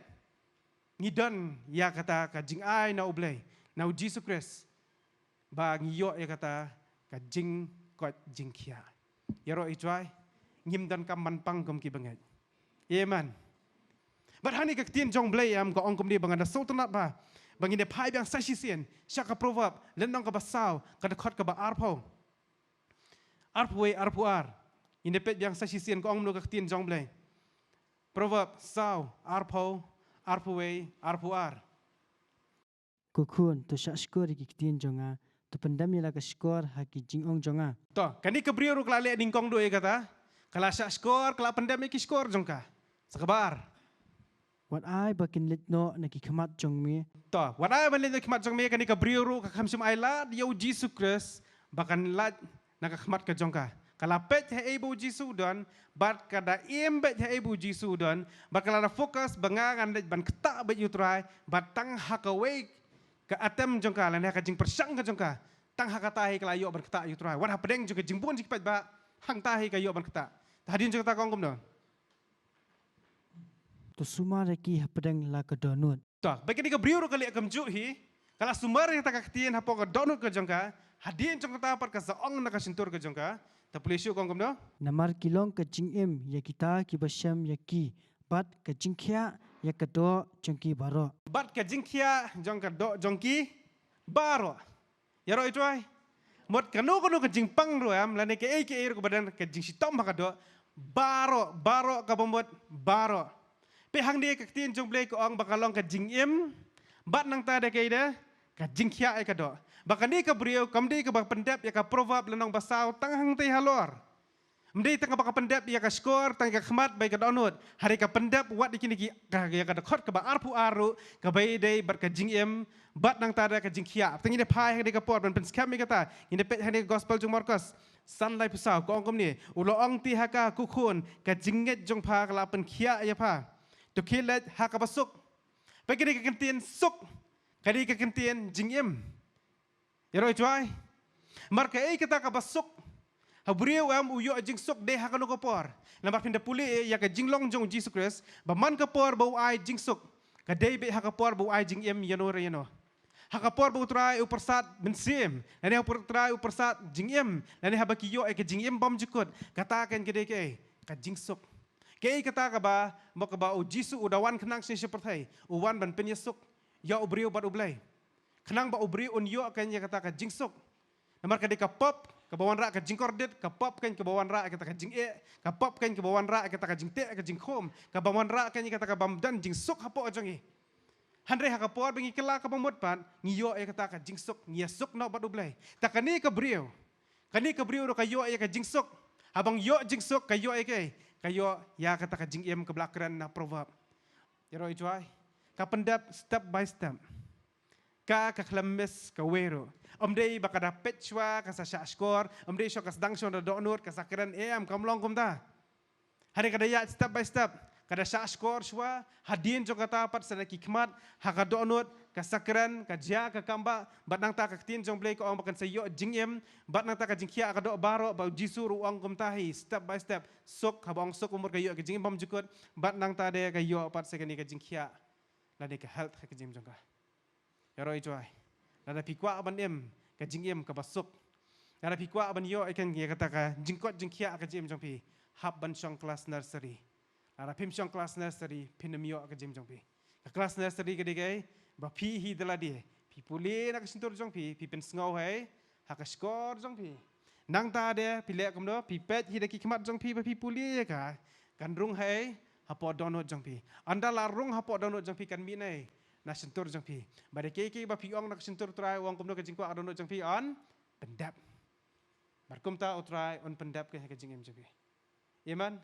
ngi don ïa kata ka jingai na u Blei. Na u Jisu Khrist, ba ngi ïoh ïa kata ka jingkoit jingkhiah. Ïaroh ïa u Trai, ngim donkam ban pang kum ki bangeit. Amen. Bad hangne ka ktien jong Blei em ka ong kumne ba ngan da sngewtynnat ba, ba ngin da phai biang sa shisien sha ka Proverb lynnong kaba saw, ka dkhot kaba arphew. Arphew wei, arphew ar. Ngin da peit biang sa shisien ka ong kumno ka ktien jong Blei. Proverb saw, arphew, arphew wei, arphew ar. Ko khun, to shah shkor ïa ki ktien jong nga, to pyndem ïa la ka shkor ha ki jingong jong nga. To, kane ka briew ruh ka la leh nyngkong duh ïa kata. Ka la shah shkor, ka la pyndem ïa ki shkor jong ka. Sa kaba ar. Wat ai ba kin leit noh na ki khmat jong me. To, wat ai ba kin leit noh ki khmat jong me, kane ka briew ruh ka kham shym ai lad ïa u Jisu Khrist ba kan lait na ka khmat ka jong ka. Ka la peit ha ei ba u Jisu u don, bad ka da im beit ha ei ba u Jisu u don, bad ka la da focus ba nga ngan leit ban ktah beit ïa u Trai, bad tang ha kawei ka atem jong ka, lane ha ka jingpyrshang ka jong ka, tang ha kata hi ka la ïoh ban ktah ïa u Trai. Wat hapdeng jong ka jingbun jingpeit ba, hangta hi ka ïoh ban ktah. Te hadien jong kata ka ong kumno? To sumar ïa ki hapdeng la ka dohnud. To, ba kane ka briew ruh ka leh kumjuh hi, ka la sumar ïa kata ka ktien hapoh ka dohnud ka jong ka, hadien jong kata pat ka sa ong na ka shyntur ka jong ka, to pule shuh ka ong kumno? Namar ki long ka jingim ïa kita kiba shem ïa ki, bad ka jingkhiah ïa ka doh jong ki baroh. Bad ka jingkhiah jong ka doh jong ki baroh. Ïaroh ïa u Trai. Mut kano kano ka jingpang ruh em, lane kaei kaei ruh kaba don ka jingshitom ha ka doh. Baroh, baroh kaba mut, baroh. Peit hangne ka ktien jong Blei ka ong ba ka long ka jingim. Bad nangta da kaei de, ka jingkhiah ïa ka doh. Ba kane ka briew, kam dei kaba pyndep ïa ka Proverb lynnong ba saw, tang hangtei halor. Ym dei tang ba ka pyndep ïa ka shkor, tang ïa ka khmat bad ïa ka dohnud. Hynrei ka pyndep wat ïa kine ki, ka, ïa ka dkhot kaba arphew ar ruh, kaba ïadei bad ka jingim, bad nangta da ka jingkhiah. Te ngin da phai hangne ka por, ban pynskhem ïa kata. Ngin da peit hangne ka gospel jong Markos. San laiphew saw, ka ong kumne. U la ong te ha ka, ko khun, ka jingngeit jong pha, ka la pynkhiah ïa pha. To khie leit, ha kaba suk. Peit kane ka kyntien suk. Kane ka kyntien jingim. Ïaroh ïa u Trai. Namar kaei kata kaba suk ha briew em, u ïoh jingsuk dei ha kano ka por? Namar phin da pule ïa ka jinglong jong u Jisu Khrist, ba man ka por ba u ai jingsuk, ka dei beit ha ka por ba u ai jingim ïano re ïano. Ha ka por ba u Trai u pyrsad mynsiem, lane ha ka por u Trai u pyrsad jingim, lane haba ki ïoh ïa ka jingim bymjukut, kata kan ka dei kaei? Ka jingsuk. Kaei kata kaba, mo kaba u Jisu u da wan khnang sha pyrthei, u wan ban pynïasuk ïa u briew bad U Blei. Khnang ba u briew un ïoh kan ïa kata ka jingsuk. Namar ka dei ka pop kaba wanrah ka jingkordit, ka pop kan kaba wanrah ïa kata ka jingeh, ka pop kan kaba wanrah ïa kata ka jingteh, ka jingkhum, kaba wanrah kan ïa kata ka bym don jingsuk hapoh jong ngi. Hynrei ha ka por ba ngi kylla kaba mut pat, ngi ïoh ïa kata ka jingsuk, ngi ïasuk noh bad U Blei. Te kane ka briew, kane ka briew ruh ka ïoh ïa ka jingsuk. Haba nga ïoh jingsuk, ka ïoh ïa kaei? Ka ïoh ïa kata ka jingim kaba la kren na Proverb. Ïaroh ïa u Trai. Ka pyndep step by step. Ka, ka khlem miss kawei ruh. Ym dei ba ka da peit shuwa ka sa shah shkor, ym dei shuwa ka sdang shuwa da dohnud ka sa kren, em, kam long kumta. Hynrei ka da ïaid step by step, ka da shah shkor shuwa, hadien jong kata pat sa na ki khmat, ha ka dohnud, ka sa kren, ka jia, ka kam ba, bad nangta ka ktien jong Blei ka ong ba kan sa ïoh jingim, bad nangta ka jingkhiah ka doh baroh, ba u Jisu ruh u ong kumta hi, step by step, suk, haba ong suk u mut ka ïoh ka jingim bymjukut, bad nangta de ka ïoh pat sa kane ka jingkhiah, lane ka health ha ka jingim jong ka. Ïaroh ïa u Trai. Lada phi kwah ban im ka jingim kaba suk, lada phi kwah ban ïoh ïa kan, ïa kata ka jingkoit jingkhiah ka jingim jong phi, hap ban shong klas nursery. Lada phim shong klas nursery, phin ym ïoh ka jingim jong phi. Ka klas nursery ka dei kaei? Ba phi hi da lade, phi pule na ka shyntur jong phi, phi pynsngew ha ei? Ha ka shkor jong phi. Nangta de phi leh kumno? Phi peit hi da ki khmat jong phi ba phi pule ïa ka, kan rung ha ei? Hapoh dohnud jong phi. Ynda la rung hapoh dohnud jong phi, kan mih na ei? Na shyntur jong phi. Bad ïa kaei kaei ba phi ong na ka shyntur, u Trai u ong kumno? Ka jingkwah ka dohnud jong phi yn pyndep. Bad kumta u Trai un pyndep ka, ka jingim jong phi. Amen.